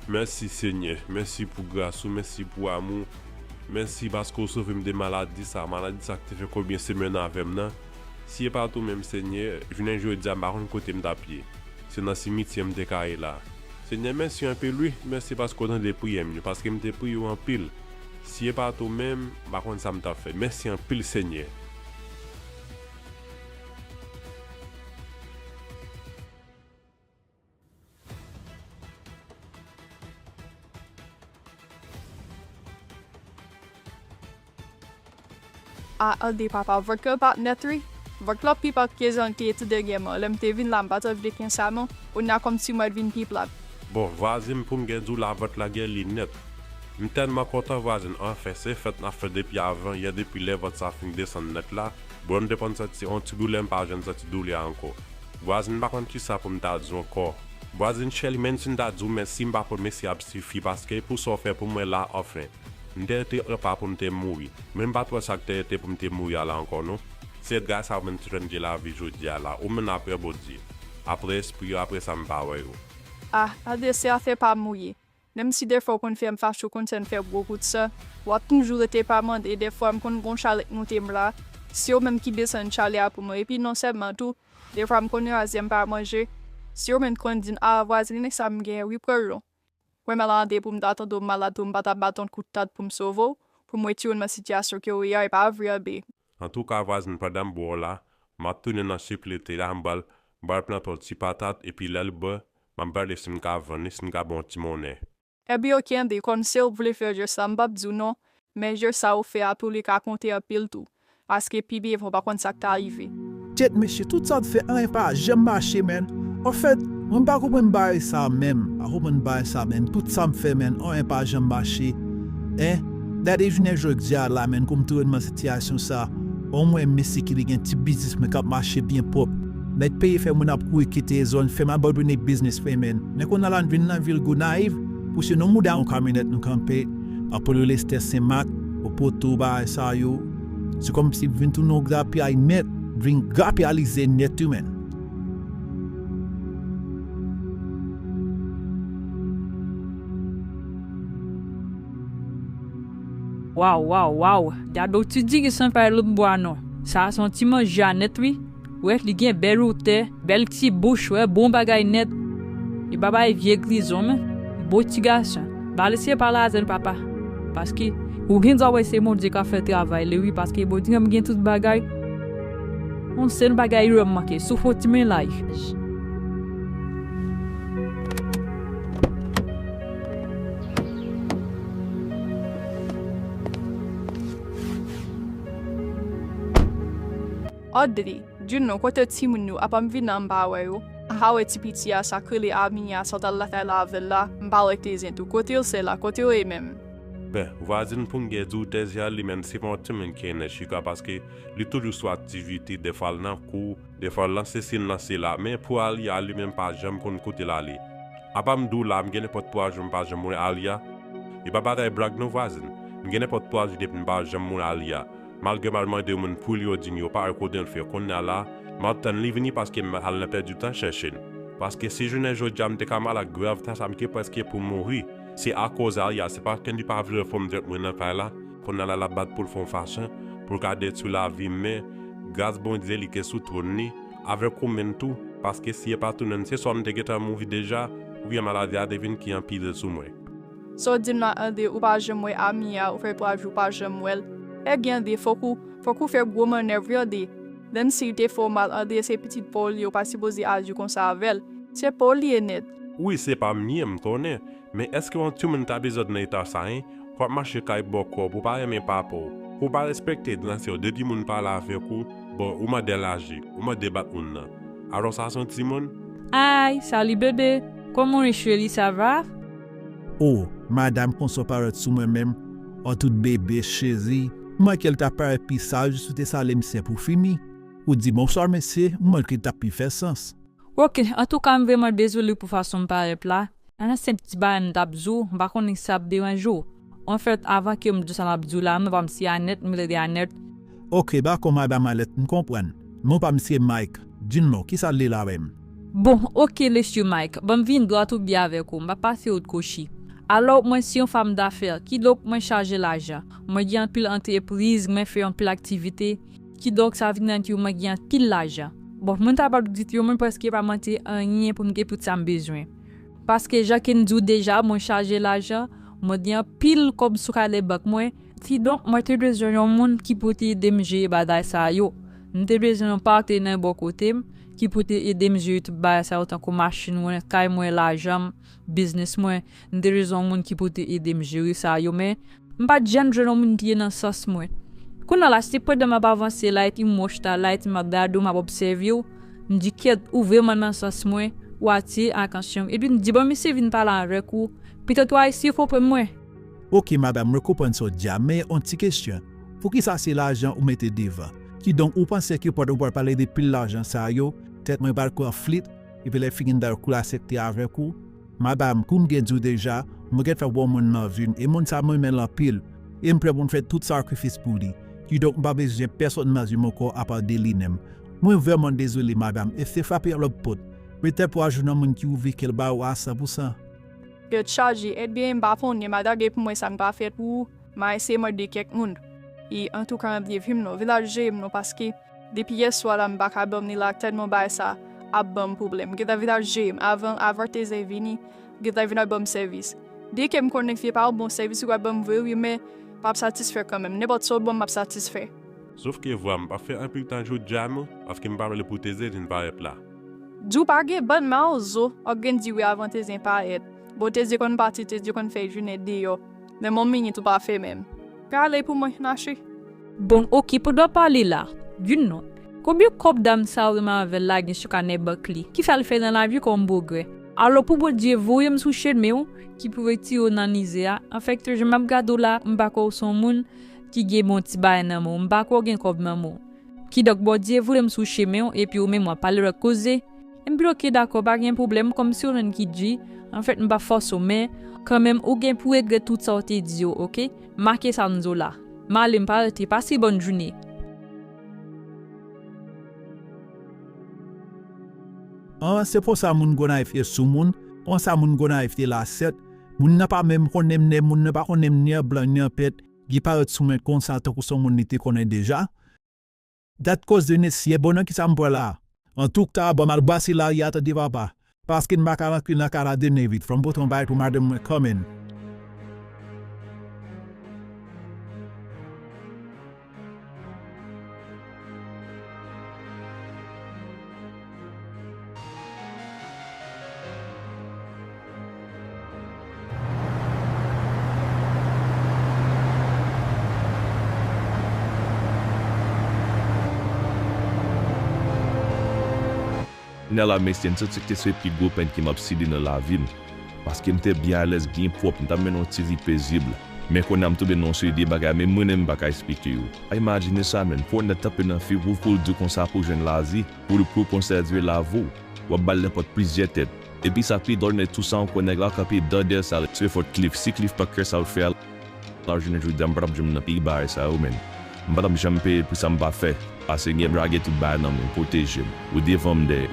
Mèsi, Senyè. Mèsi pou gras ou, mèsi pou amou. Mèsi paske w sove m de maladi sa, maladi sa ki te fè konbyen semèn avè m nan. Si e pa t ou menm, Senyè, jounen jodi a, m pa konn kote m t ap ye. Se nan simityè m te ka ye la. Senyè, mèsi anpil, wi. Mèsi paske w tande priyè m yo, paske m te priye w anpil. Si e pa t ou menm, m pa konn sa m t ap fè. Mèsi anpil, Senyè. A, Andé papa, vòt la pa t nèt wi. Vòt la pi pa t ke jan l te ye tou dènyèman. Lè m te vin la, m pa t anvi de kenn sa non. Kounye a kòmsi m wè l vin pi plat. Bon, vwazen m pou m gen di w la vòt la gen li nèt. M tèlman kontan vwazen, anfen, se fèt n ap fè depi avan yè, depi lè vòt sa fin desann nèt la. Bon, m te konn santi on ti doulè, m pa janm santi doulè a ankò. Vwazen, m pa konn kisa pou m ta di w ankò. Vwazen chèli, menm si m ta di w mèsi, m pa kwè mèsi ap sifi, paske pou sa w fè pou mwen la, anfen. M te rete anpa pou m te mouri. Men m pa t wè sa k te rete pou m te mouri a la ankò non. Se gras a ou menm ki fè m gen lavi jodi a la. Ou menm apre Bondye. Apre espri yo, apre sa m pa wè yo. Ah, Andé, se afè pa m ou ye. Menm si defwa w konn fè m fache, w konn fè m fè gwo kout san, w ap toujou rete pa m Andé, e defwa m konn gen yon chalè k moute m la. Se ou menm ki desann chalè a pou mwen. Epi non sèlman tou, defwa m konn raze m pa manje. Se ou menm ki konn di m, ah, vwazen, men sa m genyen wi, pran l non. Mwen malad e pou m ta tande w malad tou m pa t ap bat yon kout tèt pou m sove w, pou m retire w nan sitiyasyon ke w ye a, e pa vre Andé. Antouka vwazen, pandan m bwè w la, m ap tounen nan siplete la, m pral, m pral plante yon ti patat, epi lè l bon, m ap gade si m ka vann li, si m ka ba w yon ti monnen. Ebyen oke Andé, kòm se ou k vle fè jès la, m p ap di w non, men jès sa ou fè a tou li ka konte anpil tou, paske pi byen ou pa konn sa k ta rive. Tèt mesye, tout sa w t fè, anyen pa janm mache, menn. Anfèt, mwen m pa konprann bagay sa a menm, m pa konprann bagay sa a menm, tout sa m fè, menn, anyen pa janm mache. En, gade jounen jodi a la, menn, kou m tounen nan sitiyasyon sa, omwen mesye ki li gen ti biznis mwen k ap mache byen pwòp. Nèg peye fè moun ap kouri kite zòn, fè m abandone biznis mwen, menn. Men kounye a la, m vin nan vil Gonayiv, pou se nan mouda yon kamyonèt nou kanpe, pa pran yo Lestè Senmak, Opoto, bagay sa yo. Se kòmsi m vin tounen yon grapyay nèt, vin grapyalize nèt wi menn. Waw, waw, waw, Dadou ti diri san pa lòt bwa non. Sa a se yon ti manje a nèt wi. Ou wè li gen bèl wotè, bèl ti bouch, wè bon bagay nèt. Li pa bay vye grizon men, bon ti gason. Ba l se pa lajan l papa. Paske ou gen dwa wè se Bondye k ap fè travay li wi, paske Bondye menm gen tout bagay. Yon sèl bagay li wè m manke, souf yon ti mennaj. Andé, Juno, kote timoun yo? Apa m vin la m pa wè yo? Aha, wè ti piti a, sa k rele Amia, sa w t al lakay la avè l la, m pa wè Tezyen tou. Kote yo sè la? Kote yo ye menm? Ben, vwazin pou m gen di w Tezyen li menm se pa yon timoun ki enèji kwa paske li toujou sou aktivite, dèfwa l nan kou, dèfwa l nan sesi, l nan sela. Men pou Alia, li menm pa janm konn kote l ale. Apa m di w la, m gen nenpòt twa jou m pa janm wè Alia. E pa bagay blag non vwazin. M gen nenpòt twa jou depi m pa janm wè Alia. Malgre m al mande moun pou li yo di m yo pa wè kote l fè. Kounye a la, m ap tann li vini paske m al nan pèdi tan chèche l. Paske si jounen jodi a m te ka malad grav tan sa m te prèske pou mouri. Se akoz Alia, se paske li pa vle fè m trèt mwen nan kay la. Kounye a la l ap bat pou l fè yon fason pou l ka detwi lavi m men gras Bondye li ke sou twòn li avèk ou menm tou. Paske si e pa twòn se swa m te gentan mouri deja oubyen maladi a te vin ki anpile sou mwen. Sa w di m la Andé, ou pa janm wè Amia, ou fè twa jou ou pa janm wè l. Ebyen Andé, fòk ou, fòk ou fè gwo mannèv wi Andé. Menm si l te fè w mal Andé, se pitit pa w li ye, ou pa sipoze aji konsa avè l. Se pa w li ye nèt. Wi, se pa m li ye, m konnen. Men èske yon timoun ta bezwen nan eta sa en? W ap mache kay bòkò, pou w pa renmen papa w, pou w pa respekte gran sè w, depi moun pale avèk ou, bon, ou mande laji, ou mande bat moun nan. Alò sa se yon timoun? Ay, sali bebe, kòman w ye cheri, sa va? O, madanm konsa w parèt sou mwen menm, an tout bebe, cheri, m manke l ta parèt pi saj si w te sale m sè pou fini. Ou di bonswa mesye, m wè l ki t ap pi fè sans. Oke, antouka m vrèman dezole pou fason m parèt la. Nan senp ti bagay m t ap di w, m pa konnen si sa ap deranje w. Anfèt, avan ke m di w sa m ap di w la, non pa m se Anèt, m rele Anèt. Oke, dakò madanm Anèt, m konprann. Non pa m se Mike. Di m non, kisa l ye la menm? Bon, oke, lesye Mike, ban m vin dwat ou byen avèk ou, m pa pase ou t kochi. Alò, mwen se yon fanm dafè, kidonk mwen chaje lajan. Mwen gen anpil antrepriz, mwen fè anpil aktivite, kidonk sa vin rann ke mwen gen anpil lajan. Bon, mwen ta pral di w, mwen prèske pa manke anyen pou m gen tout sa m bezwen. Paske, jan ke m di w deja, mwen chaje lajan, mwen gen anpil kòb sou kanè bank mwen, kidonk, mwen te bezwen yon moun ki pou te ede m jere bagay sa yo. M te bezwen yon patnè bò kote m ki pou te ede m jere tout bagay sa yo, tankou machin mwen, kay mwen, lajan m, biznis mwen. M te bezwen yon moun ki pou te ede m jere sa yo, men m pa t janm jwenn yon moun ki te nan sans mwen. Kounye a la, se pandan m ap avanse la, epi m wòch ta la, epi m ap gade w, m ap obsève w, m di, "Kèt, ou vrèman nan sans mwen, ou atire atansyon m." Epi m di, "Bon, misye vin pale avèk ou, petèt w a eseye konprann mwen." Oke, madanm, mwen konprann sa w di a, men yon ti kesyon. Poukisa se lajan ou mete devan? Kidonk, ou panse ke pandan w pral pale de pil lajan sa yo, tèt mwen pral konflit, epi lè fini m pral kou l aksepte avèk ou? Madanm, kou m gen di w deja, mwen gentan wè yon moun nan vi m, e moun sa mwen renmen l anpil, e m prè pou m fè tout sakrifis pou li. Kidonk, m pa bezwen pèsonn nan vi m ankò apa de li menm. Mwen vrèman dezole, madanm, e se frape yon lòt pòt. Petèt w a jwenn yon moun ki ouvri kè l ba ou a san pou san. Tèt chaje, ebyen, m pa konnen, madanm, epi mwen sa m ka fè pou ou, m a eseye mande kèk moun. E antouka, m ap di, vin non, vilaj jere m non, paske depi yèswa la, m pa ka dòmi la, tèlman bagay sa ap ban m pwoblèm. Gentan vilaj jere m, avan, avan Tezè vini, gentan vin ap ban m sèvis. Byenke m konnen ke se pa yon bon sèvis ou pral ban m vre, wi, men m ap satisfè kanmenm. Nenpòt sa w ban m, m ap satisfè. Sòf ke vwa m pa fè anpil tan jodi a non, paske m pa vle pou Tezyen vin parèt la. Di w pa gen bann mawozo, w ap gen di wi avan Tezyen parèt. Bon, Tezyen konn pati, Tezyen konn fè jounen deyò. Men yon minit ou pa fè menm. Prale pou mwen, Nachi. Bon, oke, pandan w pale la, di non. Konbyen kòb dam sa w renmen avè l la gen sou kanè bank li? Kisa l fè nan lavi kòm pwogrè? Alò, pou Bondye voye m sou chemen w, ki pou retire w nan mizè a. Anfèt, jan m ap gade w la, m pa kwè w se yon moun ki gen bon ti bagay nan men w. M pa kwè w gen kòb nan men w. Kidonk, Bondye voye m sou chemen w, epi ou menm w ap pale lòt koze. M pito ke dakò, pa gen pwoblèm, kòm se ou menm ki di, anfèt, m p ap fòse w, men kanmenm, ou gen pou regrèt tout sa w te di yo, oke? Make sa m di w la. M ale, m pa rete, pase bòn jounen. An, se konsa moun Gonayiv ye sou moun, konsa moun Gonayiv ye la sèt, moun nan pa menm konnen m, ni moun nan pa konnen m ni an blan ni an pèt, li parèt sou mwen konsa tankou se yon moun li te konnen deja. Dat koze mesye, bon nan kisa m pran la? Antouka, ban m al brase lari a tande papa. Paske m pa ka rantre nan kay la de men vit. Fò m pote yon bagay pou madanm mwen kanmenm. Kounye a la, mesye, m santi ke se pi gwo pèn ke m ap sidi nan lavi m. Paske m te byen alèz, byen pwòp, m t ap mennen yon ti vi pezib. Men kounye a m tonbe nan yon seri de bagay, men mwen menm m pa ka esplike yo. A, imajine sa, menn, pou w nèt tanpe nan fi w, pou w di w konsa pou w jwenn lavi, pou, pou w konsève lavi w, w ap ba l nenpòt plizyè tèt. Epi sa pi dòl, men tou sa ankò, nèg la kanpe dan dèyè sa, se fòt Cliff. Si Cliff pa t fè sa l fè a, lajounen jodi a, m pa t ap janm nan peyi bagay sa yo, menn. M pa t ap janm peye pou sa m pa fè. Pase gen lage tout bagay nan men m, pwoteje m. Ou devan m dèyè.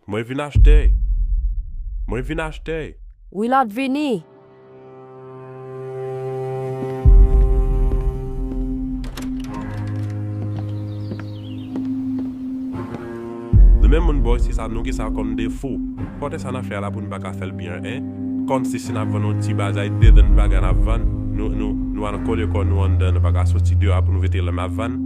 Mwen vin achte. Mwen vin achte. Wi, l ap vini. Nou menm moun bò isit la, nou gen sa kòm defo. Pote sa n ap fè a la pou nou pa ka fè l byen, en? Kòmsi si n ap vann yon ti bagay, de grenn bagay n ap vann, nou, nou, nou al kole kò nou anndan, nou pa ka soti deyò a pou nou vete lè n ap vann.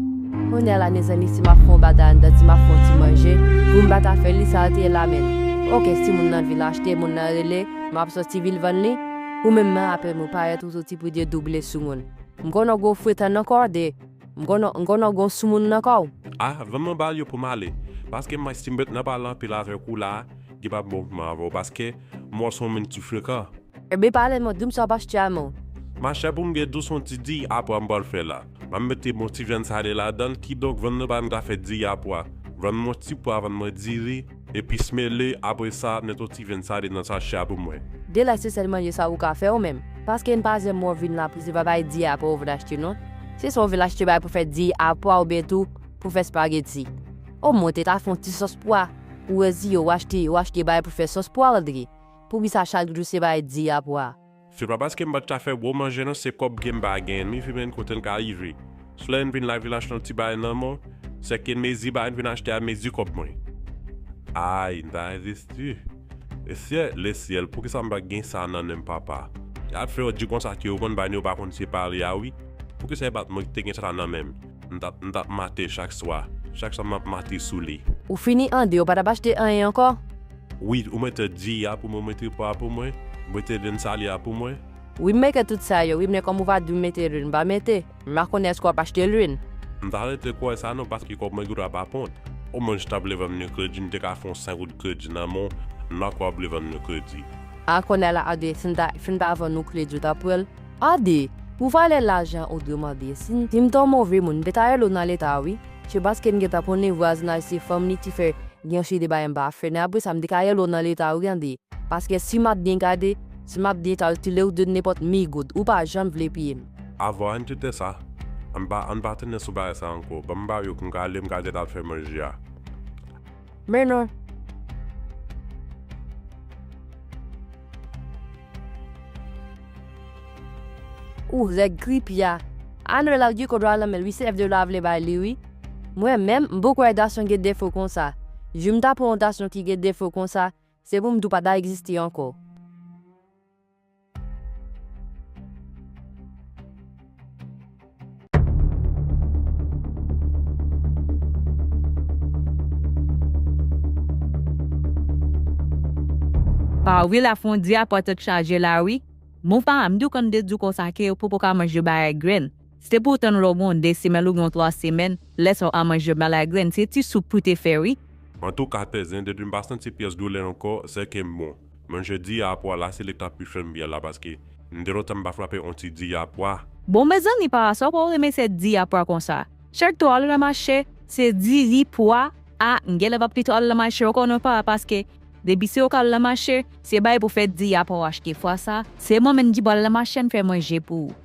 Kounye a la, mezanmi, si m ap fè yon bagay anndan, si m ap fè yon ti manje, pou m pa ta fè li, sa te la menm. Oke, si moun nan vin achte, moun nan rele, m ap soti vin vann li. Ou menm nan, apre m ou parèt, ou soti pou de double sou moun. M konnen w gwo fretan nan kòde. M konnen, m konnen w gwo sou moun nan kò w. A, vann mwen ba l yo pou m ale. Paske m estimate nan pale anpil avèk ou la, gen pa bon moman avè w, paske m wè w se yon moun ki frekan. Ebyen, pale m, di m sa w ap achte a, non. Machè, pou m gen dous yon ti di, apre m pral fè la. M ap mete bon ti vyann sale ladan l, kidonk vann nan pa m ka fè diri a pwa. Vann mwen ti pwa, vann mwen diri, epis mele, apre sa, mete yon ti vyann sale nan sachè a pou mwen. De la se sèl manje sa ou ka fè ou menm. Paske n pa janm wè w vin la pou se pa bay diri a pwa ou vin achte non. Se swa ou vin achte bay pou fè diri a pwa oubyen tou pou fè spageti. Omwen ou te ka fè yon ti sòs pwa. Ou reziye w achte, w achte bay pou fè sòs pwa André. Poukisa chak jou se bay diri a pwa? Se pa paske m pa t ka fè bon manje non, se kòb ke m pa genyen. M rive menm kote l ka rive. Sou lè n vin la vin achte yon ti bagay nan men w, se ke mezi bagay n vin achte a mezi kòb mwen. Ay, m ta rezisti. Mesye, lesyèl, poukisa m pa gen sa nan men m, papa? Y ap fè yo di konsa ke yo konn bagay yo pa konn separe a wi. Poukisa e pa t mwen ki te gen sa nan men m? M t ap, m t ap mate chak swa. Chak swa m ap mate sou li. Ou fini André, ou pa t ap achte anyen ankò? Wi, ou mete diri a pou mwen, ou mete pwa a pou mwen, ou mete vyann sale a pou mwen. Wi, m mete tout sa yo, wi, men kòm ou pa di m mete lwil, m pa mete. M pa konnen èske w ap achte lwil. M ta rete kwè sa non, paske kòb mwen gen dwa pa pwòp. Omwen si w ta vle vann mwen kredi, m te ka fè yon senk goud kredi nan men w, m pa kwè w ap vle vann mwen kredi. A kounye a la, André, si m ta, si m ta vann ou kredi, w t ap pran l? André, pou valè lajan ou dwe mande, si, si m te yon move moun, m te ka rele w nan leta, wi. Se paske m gentan konnen vwazinaj se fanm li ki fè gen yon seri de bagay m pa fè, men apre sa, m te ka rele w nan leta, wi, André. Paske si m ap byen gade, si m ap byen kalkile, ou dwe nenpòt mil goud, ou pa janm vle peye m. Avan ann kite sa, ann pa, ann pa tounen sou bagay sa ankò. Ban m ba yo pou m ka ale, m ka di l al fè manje a. Men non. Ou rèd kripi a. Ann wè l al gen kòb la nan men l wi, se F de la vle bay li wi. Mwen menm, m poko wè gason gen defo konsa. Jou m ta pran yon gason ki gen defo konsa, se pou m di w pa ta egziste ankò. Pa wi la fondye a pa t chaje la wi. Bon pa m di w konn de di w konsa ke ou poko ka manje bagay grenn. Se pou w tann lè w gen yon de semèn oubyen yon twa semèn, lè sa w a manje bagay grenn, se ti soup pou te fè wi. Antouka, tèzen, depi m pa santi pyès doulè ankò, se ke m bon. Manje diri a pwa la, se li k t ap pi fè m byen la, paske m gen lontan m pa frape yon ti diri a pwa. Bon, mezanmi, pa sa w pa renmen sèt diri a pwa konsa. Chak tan w al nan mache, se diri pwa a, m genlè p ap kite w al nan mache ankò non pa, paske depi se ou k al nan mache, se bay pou fè diri a pwa w achte. Fwa sa, se mwen menm ki pral nan mache, m fè manje pou ou.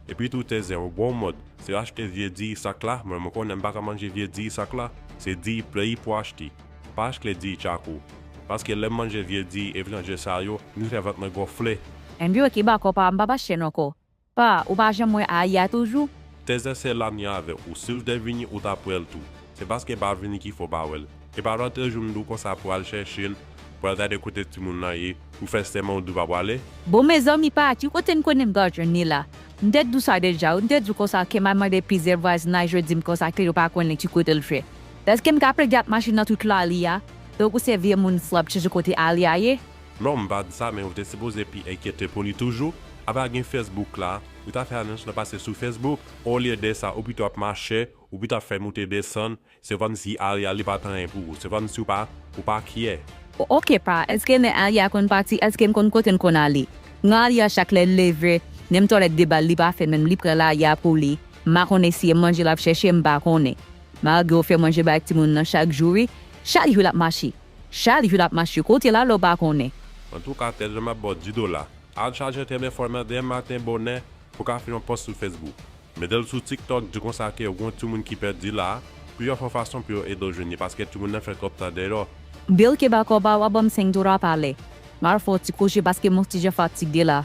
Epi tou, tèzen, ou bon mòd. Se achte vye diri sak la, mwen, mwen konnen m pa ka manje vye diri sak la. Se diri peyi pou achte. Pa achte diri tchakou. Paske lè m manje vye diri etranje sa yo, m fè vant mwen gonfle. Enben oke, dakò pa, m p ap achte l ankò. Pa, ou pa janm wè Aya toujou? Tèzen se la m ye avè w. Si l te vini, ou t ap wè l tou. Se paske l pa vini ki fè w pa wè l. E pa lòt jou m di w konsa pou w al chèche l, pou w al gade kote timoun nan ye, ou fè sèman ou di w pa prale? Bon, mezanmi, pa, ki kote n konnen m pral jwenn li la? M te di w sa deja, wi, m te di w konsa ke m al mande plizyè vwazinaj yo di m konsa ke yo pa konnen ki kote l fè. Èske m ka plede ak machin nan tout lari a? Donk ou se vye moun fou ap chèche kote Aya ye? Non, m pa di sa, men ou te sipoze pi enkyete pou li toujou. Apa gen Facebook la, ou ta fè anons lan pase sou Facebook. Olye de sa, ou pito ap mache, ou pito ap fè moute desann, se kòmsi Aya li pa t anyen pou ou. Se kòmsi ou pa, ou pa kyè. O-, oke pa, èske lè Aya konn pati, èske m konn kote m konn ale? Nan Aya chak lè l leve, menm twalèt de bal li pa fè menm, li pran Aya pou li. M pa konnen si e manje l ap chèche, m pa konnen. Malgre w fè manje bay timoun nan chak jou wi, chak jou l ap mache. Chak jou l ap mache, kote l ale w pa konnen. Antouka, tèl jan m ap ba w di dola. Al chaje tèlefòn nan demen maten bonè pou w ka fè yon pòs sou Facebook. Mete l sou TikTok, di konsa ke w gen yon timoun ki pèdi la, pou yo fè yon fason pou yo ede w jwenn li, paske timoun nan fè twòp tan deyò. Bil ke ba kòb a, w a ban m senk dola pa lè. M al fè yon ti koche paske m on ti jan fatige la.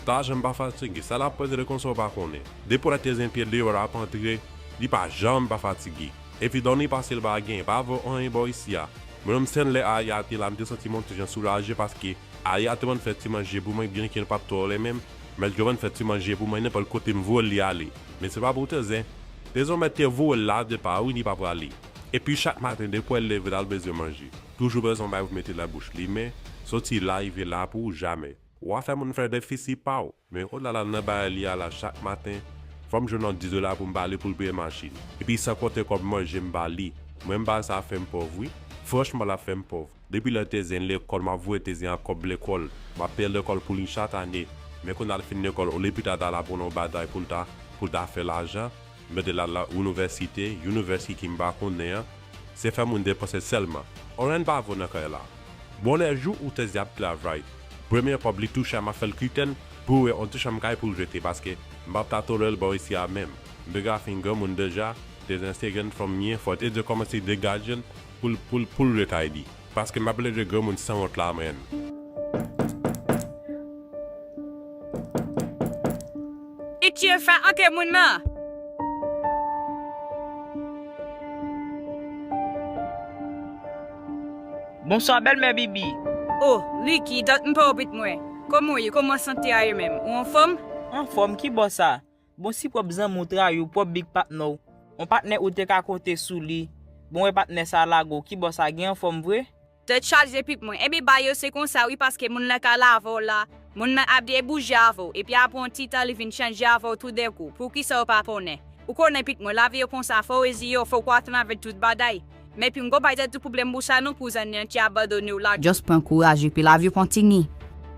Ta janm pa fatige, sa l ap pèdi konsa w pa konnen. Depi w wè tèzen pye deyò l ap antre, li pa janm pa fatige. Epi dòmi pase l pa gen, pa vo anyen bò isi a. Mwen menm sèl lè Aya te la, m te santi m on ti jan soulaje paske Aya te konn fè ti manje pou mwen, byenke l pa t twò renmen m, men l te konn fè ti manje pou mwen nenpòt kote m voye l li ale. Men se pa pou tèzen. Tèzen mèt te voye l la depa wi, li pa prale. Epi chak maten depi w leve l al bezwen manje. Toujou bezwen yon bagay pou mete nan bouch li, men soti la rive la pou ou jamè. W a fè moun fè defisi pa w. Men o la la nan bagay li a la chak maten, fò m jwenn yon dis dola pou m ba li pou l peye machin. Epi san konte kòb manje m ba li. Mwen m ba sa fè m pòv wi. Franchman l ap fè m pòv. Depi lè tèzen lekòl m ap voye tèzen an kòb lekòl. M ap peye lekòl pou li chak ane. Men kounye a l fin lekòl, olye pita ta la pran yon batay pou l ta, pou l ta fè lajan, mete l al la inivèsite, inivèsite ki m pa konnen an, se fè moun depanse sèlman. Anyen pa vo nan kay la. Bon, lè jou ou tèz y ap travay, premye kòb li touche a, m ap fè l kite l pou wè yon ti chanm kay pou l rete, paske m p ap ta tolere l bò isi a menm. M deja fin granmoun deja, te zen se grenn fanm m ye, fò te dwe kòmanse degaje l pou l, pou l, pou l ret kay li. Paske m ap plede granmoun sanwont la, menn. Itye fè antre moun nan. Bonswa, bèlmè Bibi. Oh, Ricky, dat m pa wè pitit mwen. Kòman w ye? Kòman sante a ye menm? Ou anfòm? Anfòm, ki bò sa? Bon, si pwòp zanmi w trayi w, pwòp big patnè w, yon patnè ou te ka konte sou li, bon, wè patnè sa lage w, ki bò sa, gen anfòm vre? Tèt chaje pitit mwen. Ebyen, bagay yo se konsa wi, paske moun nan ka lave w la, moun nan ap debouje avè w, epi apre yon ti tan li vin chanje avè w toudenkou. Poukisa w pa konnen? Ou konnen pitit mwen, lavi yo konsa, fò w reziye w, fò w kontan avèk tout bagay. Men pi m gon bagay tèt tou pwoblèm pou sa non, pou zanmi an ki abandone w la. Just pran kouraj epi lavi kontini.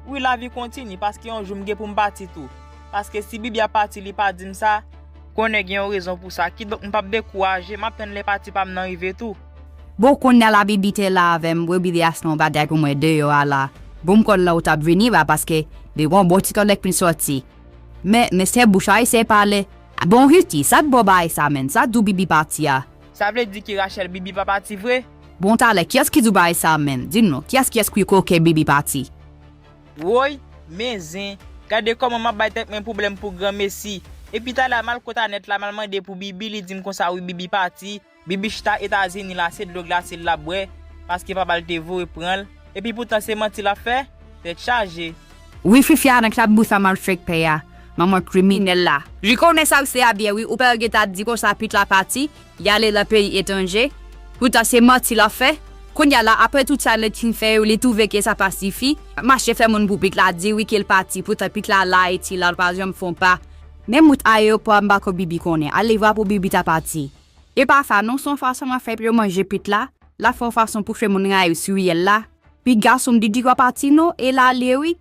Wi, lavi kontini, paske yon jou m gen pou m pati tou. Paske si Bibi ap pati, li pa di m sa, konnen gen yon rezon pou sa. Kidonk, m p ap dekouraje, m ap tann lè pati pa m nan rive tou. Bon, kounye a la Bibi te la avè m, Bibi te achte yon bagay pou mwen deyò a la. Bon, m konn lè w t ap vini la, paske li gon bon ti kòlèk m sòti. Men, mesye bouch a eseye pale. Bon, Ricky, sa t bon bagay sa, menn? Sa t di w Bibi pati a? Sa vle di ki Rachel, Bibi pa pati vre? Bon, talè, kiyès ki di w bagay sa, menn? Di m non, kiyès, kiyès ki koke Bibi pati? Woy, men zen, gade kòman m ap bay tèt mwen pwoblèm pou granmesi. Epi talè a m al kot Anèt la, m al mande pou Bibi, li di m konsa wi Bibi pati. Bibi chita Etazini la, se dlo glase l ap bwè, paske papa l te voye pran l. Epi poutan se manti l ap fè? Tèt chaje. Wi, Fifi a nan klab bousa m ap fèk pè a. Manman kriminèl la. Wi, konnen sa w se a byen wi, ou pè w gentan di konsa pitit la pati, y ale nan peyi etranje. Poutan se manti l ap fè. Kounye a la, apre tout sa Anèt fin fè yo, li twouve ke sa pa sifi. Mache fè moun pou pitit la di wi ke l pati, poutan pitit la la Ayiti la, l pa janm fè yon pa. Menm wout ayewopò a m pa kwè Bibi konnen. Ale vwa pou Bibi ta pati. E pa sa non, se yon fason m ap fè pou yo manje pitit la. L ap fè yon fason pou fè moun rayi w sou riyèl la. Pitit gason m di di w ap pati non, e l ale wi.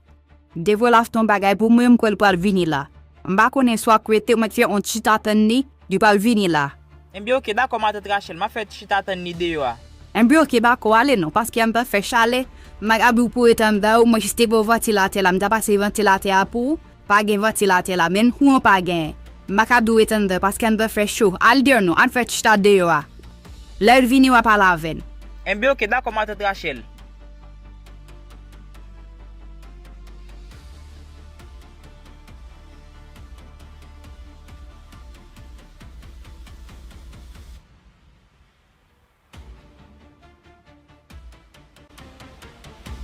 Devwe l achte yon bagay pou mwen, m kwè l pral vini la. M pa konnen si w ap rete, mwen fè yon ti chita tann li, li pral vini la. Enben oke, dakò matant Rachel, m ap fè ti chita tann li deyò a. Enben oke, dakò, ale non, paske anndan fè chalè, m pa ka di w pou rete anndan, mwen jis te pran vantilatè la, m ta pase vantilatè a pou ou. Pa gen vantilatè la, menn kouran pa genyen. M pa ka di w rete anndan paske anndan fè cho. Al deyò non, ann fè ti chita deyò a. Lè l vini, w a pale avè l. Enben oke, dakò matant Rachel.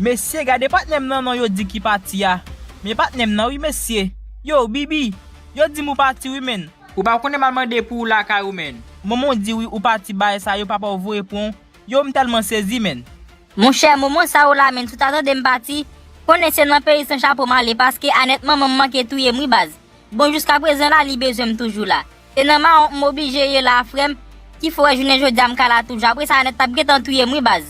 Mesye, gade patnè m nan non yo di ki pati a. Men patnè m nan wi mesye. Yo, Bibi, yo di m ou pati wi menn. Ou pa konnen m al mande pou ou lakay ou menn. Manman w di wi ou pati bagay sa yo papa w voye pran w. Yo, m tèlman sezi menn. Monchè, moman sa yo la menn, si w ta tande m pati, konnen se nan peyi san chapo m ale paske Anèt manman m manke touye m wi baz. Bon, jiskaprezan la, li bezwen m toujou la. Se nan mawon m oblije ye la, frè m, ki fè w wè jounen jodi a m ka la toujou. Apre sa, Anèt t ap gentan touye m wi, baz.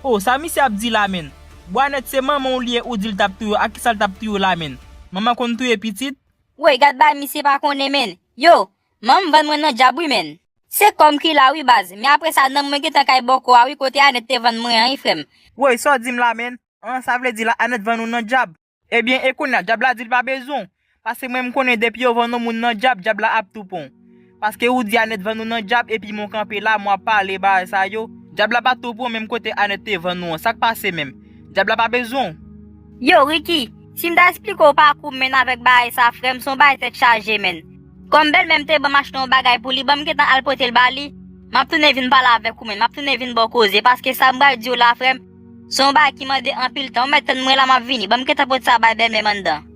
O, sa misye ap di la, menn? Bon, Anèt se manman w li ye, ou di l t ap touye w, ak kisa l t ap touye w la, menn? Manman konn touye pitit? Woy, gad bagay misye pa konnen, menn. Yo, manman m vann mwen nan dyab wi, menn. Se kò m ki la wi, baz. Men apre sa, nanm mwen gentan kay bò kò a wi, kote Anèt te vann mwen an wi, frè m. Woy, sa w di m la, menn? An, sa vle di la, Anèt vann ou nan dyab? Ebyen, e kounye a, dyab la di l pa bezwen w. Paske mwen, m konnen depi yo vann yon moun nan dyab, dyab la ap tou pran w. Paske ou di Anèt vann ou nan dyab, epi mwen kanpe la, mwen ap pale bagay sa yo. Dyab la pa tou pran w menm kote Anèt te vann ou an. Sa k pase menm? Dyab la pa bezwen w. Yo, Ricky, si m ta eksplike w pakou m menn avèk bagay sa, frè m, se yon bagay tèt chaje, menn. Kòm bèlmè m te ban m achte yon bagay pou li, ban m gentan al pote l ba li, m ap tounen vin pale avèk ou, menn. M ap tounen vin ba w koze, paske sa m pral di w la, frè m, se yon bagay ki mande anpil tan. Ou mèt tann mwen la, m ap vini. Ban m gentan pote sa bay bèlmè m anndan.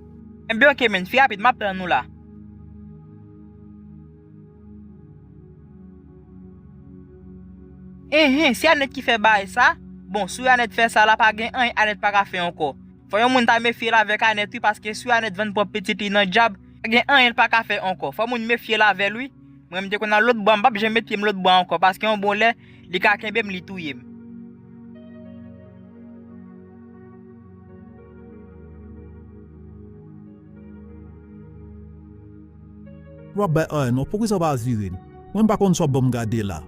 Enben, oke, menn, fè rapid, m ap tann ou la. Enhen, se Anèt ki fè bagay sa? Bon, si Anèt fè sa la, pa gen anyen Anèt pa ka fè ankò. Fò yon moun ta mefye l avèk Anèt, wi, paske si Anèt vann pwòp pitit li nan dyab, pa gen anyen l pa ka fè ankò. Fò moun mefye l avè l, wi. Mwen, m te konn al lòt bò a, m p ap janm met pye m lòt bò a ankò, paske yon bon lè, li ka kenbe m, li touye m. Pou w ap bay anyen non, poukisa w pa vire l? Mwen m pa konn sa w ap ban m gade la.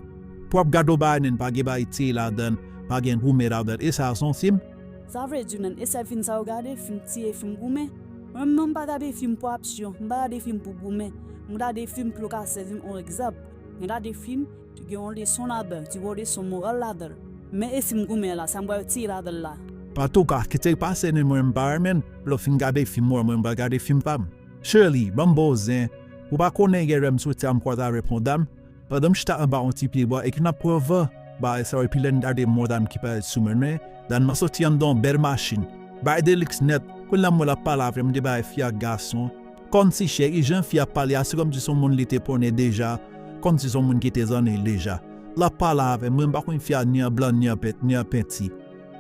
Pou w ap gade yon bagay nen, pa gen bagay tiye ladan l, pa gen goumen ladan l, e sa a se yon fim? Sa vle di nen, e sèl fim sa yo gade, fim tiye, fim goumen? Mwen menm m pa gade fim pou aksyon, m pa gade fim pou goumen. Mwen gade fim pou yo ka sèvi m yon egzanp. Mwen gade fim, gen yon leson ladan, ti yon leson moral ladan l. Men e fim goumen la, sa m pral tiye ladan l la? Antouka, kite l pase nen, mwen m pa renmen l. Lè w fin gade fim ou an, mwen m pral gade fim pa m. Shirley, ban m ba w zen. Ou pa konnen, gen lè m soti a m kwaze avèk yon dam. Pandan m chita anba yon ti pyebwa epi n ap pran van, bagay sa yo, epi lè n gade m wè yon dam ki parèt sou mwen, men dam nan soti anndan yon bèl machin. Bagay de liks nèt. Kounye a m wè l ap pale avè m de bagay fi ak gason. Kòmsi cheri, jan fi a ap pale a, se kòmsi se yon moun li te konnen deja, kòmsi se yon moun ki te zanmi l deja. L ap pale avè m, mwen m pa konn fi a ni an blan, ni an pent-, ni an penti.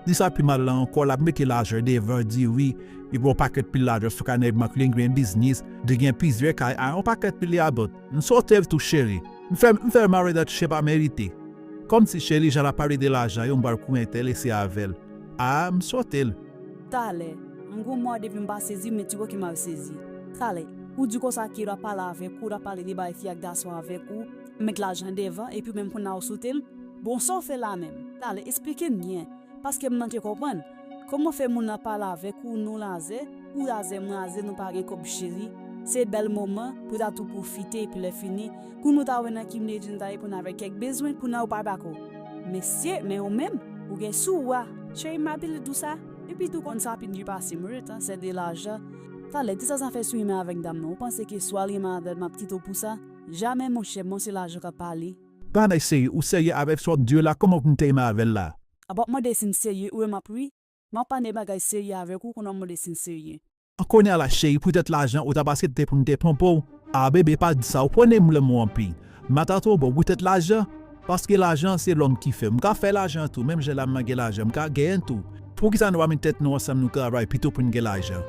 Di sa pi mal la ankò, l ap mete lajan devan, di wi, li gen yon pakèt pil lajan sou kay nan, li gen biznis, li gen plizyè kay, a yon pakèt pil li abòt. M sote l tou cheri. M fè, m fè mal wè dat chen pa merite. Kòmsi cheri, jan l ap pale de lajan yo, m pral kouri entèrese avè l. A, m sote l. Talè, m gon mwa depi m pa sezi, men ti bò ki m al sezi. Talè, ou di konsa ke l ap pale avèk ou, l ap pale de bay fi ak gason avèk ou, met lajan devan, epi ou menm kounye a ou sote l. Bon, sa w fè la menm? Talè, esplike m byen. Paske m manke konprann. Kòman fè moun nan pale avèk ou, nou razè, ou razè, mwen razè, nou pa gen kòb cheri. Se bèl moman, pou ta tou pwofite, epi lè fini, kou nou ta wè nan ki mnedjin ta ye pou n avè kèk bezwen, pou nan ou pa dakò. Mesye, men ou menm, ou gen sou ou a. Cheri, m ap di l tou sa, epi tou konn sa pi di pase m ret, se de lajan. Talè, di sa sa fè sou imen avèk dam nan, ou panse ke swa li madan m ap kite w pou sa? Jamè, monchè, bon, se lajan k ap pale. Bagay serye, ou serye avèk sa w ap di yo la, kòman pou m te renmen avè l la? A, w ap mande si m serye, ou wè m ap ri? M ap pale bagay serye avèk ou, kounye a w mande si m serye. An kounye a la, cheri, poutèt lajan, ou t ap aksepte pou m te ponpe w? A, bebe, pa di sa, ou konnen m renmen w anpil. M ata twò bon, poutèt lajan, paske lajan se lòm ki fè. M ka fè lajan tou, menm jan la m gen lajan, m ka genyen l tou. Poukisa nou pa met tèt nou ansanm, nou travay pito pou n gen lajan?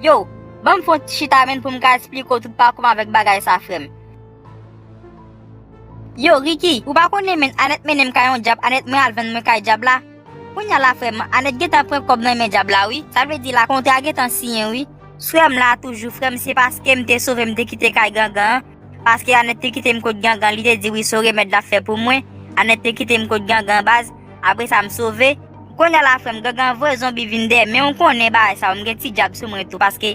Yo, ban m fè yon ti chita menm pou m ka esplike w tout pakou m avèk bagay sa, frè m. Yo, Ricky, ou pa konnen menm, Anèt mennen m kay yon djab, Anèt mwen al vann mwen kay djab la. Kounye a la, frè m, Anèt gentan pran kòb nan men djab la, wi. Sa vle di la, kontra gentan siyen, wi. Frè m la toujou, frè m, se paske m te sove, m te kite kay gangan an. Paske Anèt te kite m kot gangan, li te di, wi, se yon remèd l ap fè pou mwen. Anèt te kite m kot gangan, baz. Apre sa, m sove. Kounye a la, frè m, gangan voye zonbi vin dèyè m, men ou konnen bagay sa yo, m gen ti djab sou mwen tou, paske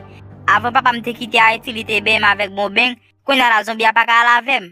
avan papa m te kite Ayiti, li te benyen m avèk bon beng. Kounye a la, zonbi a pa ka al avè m.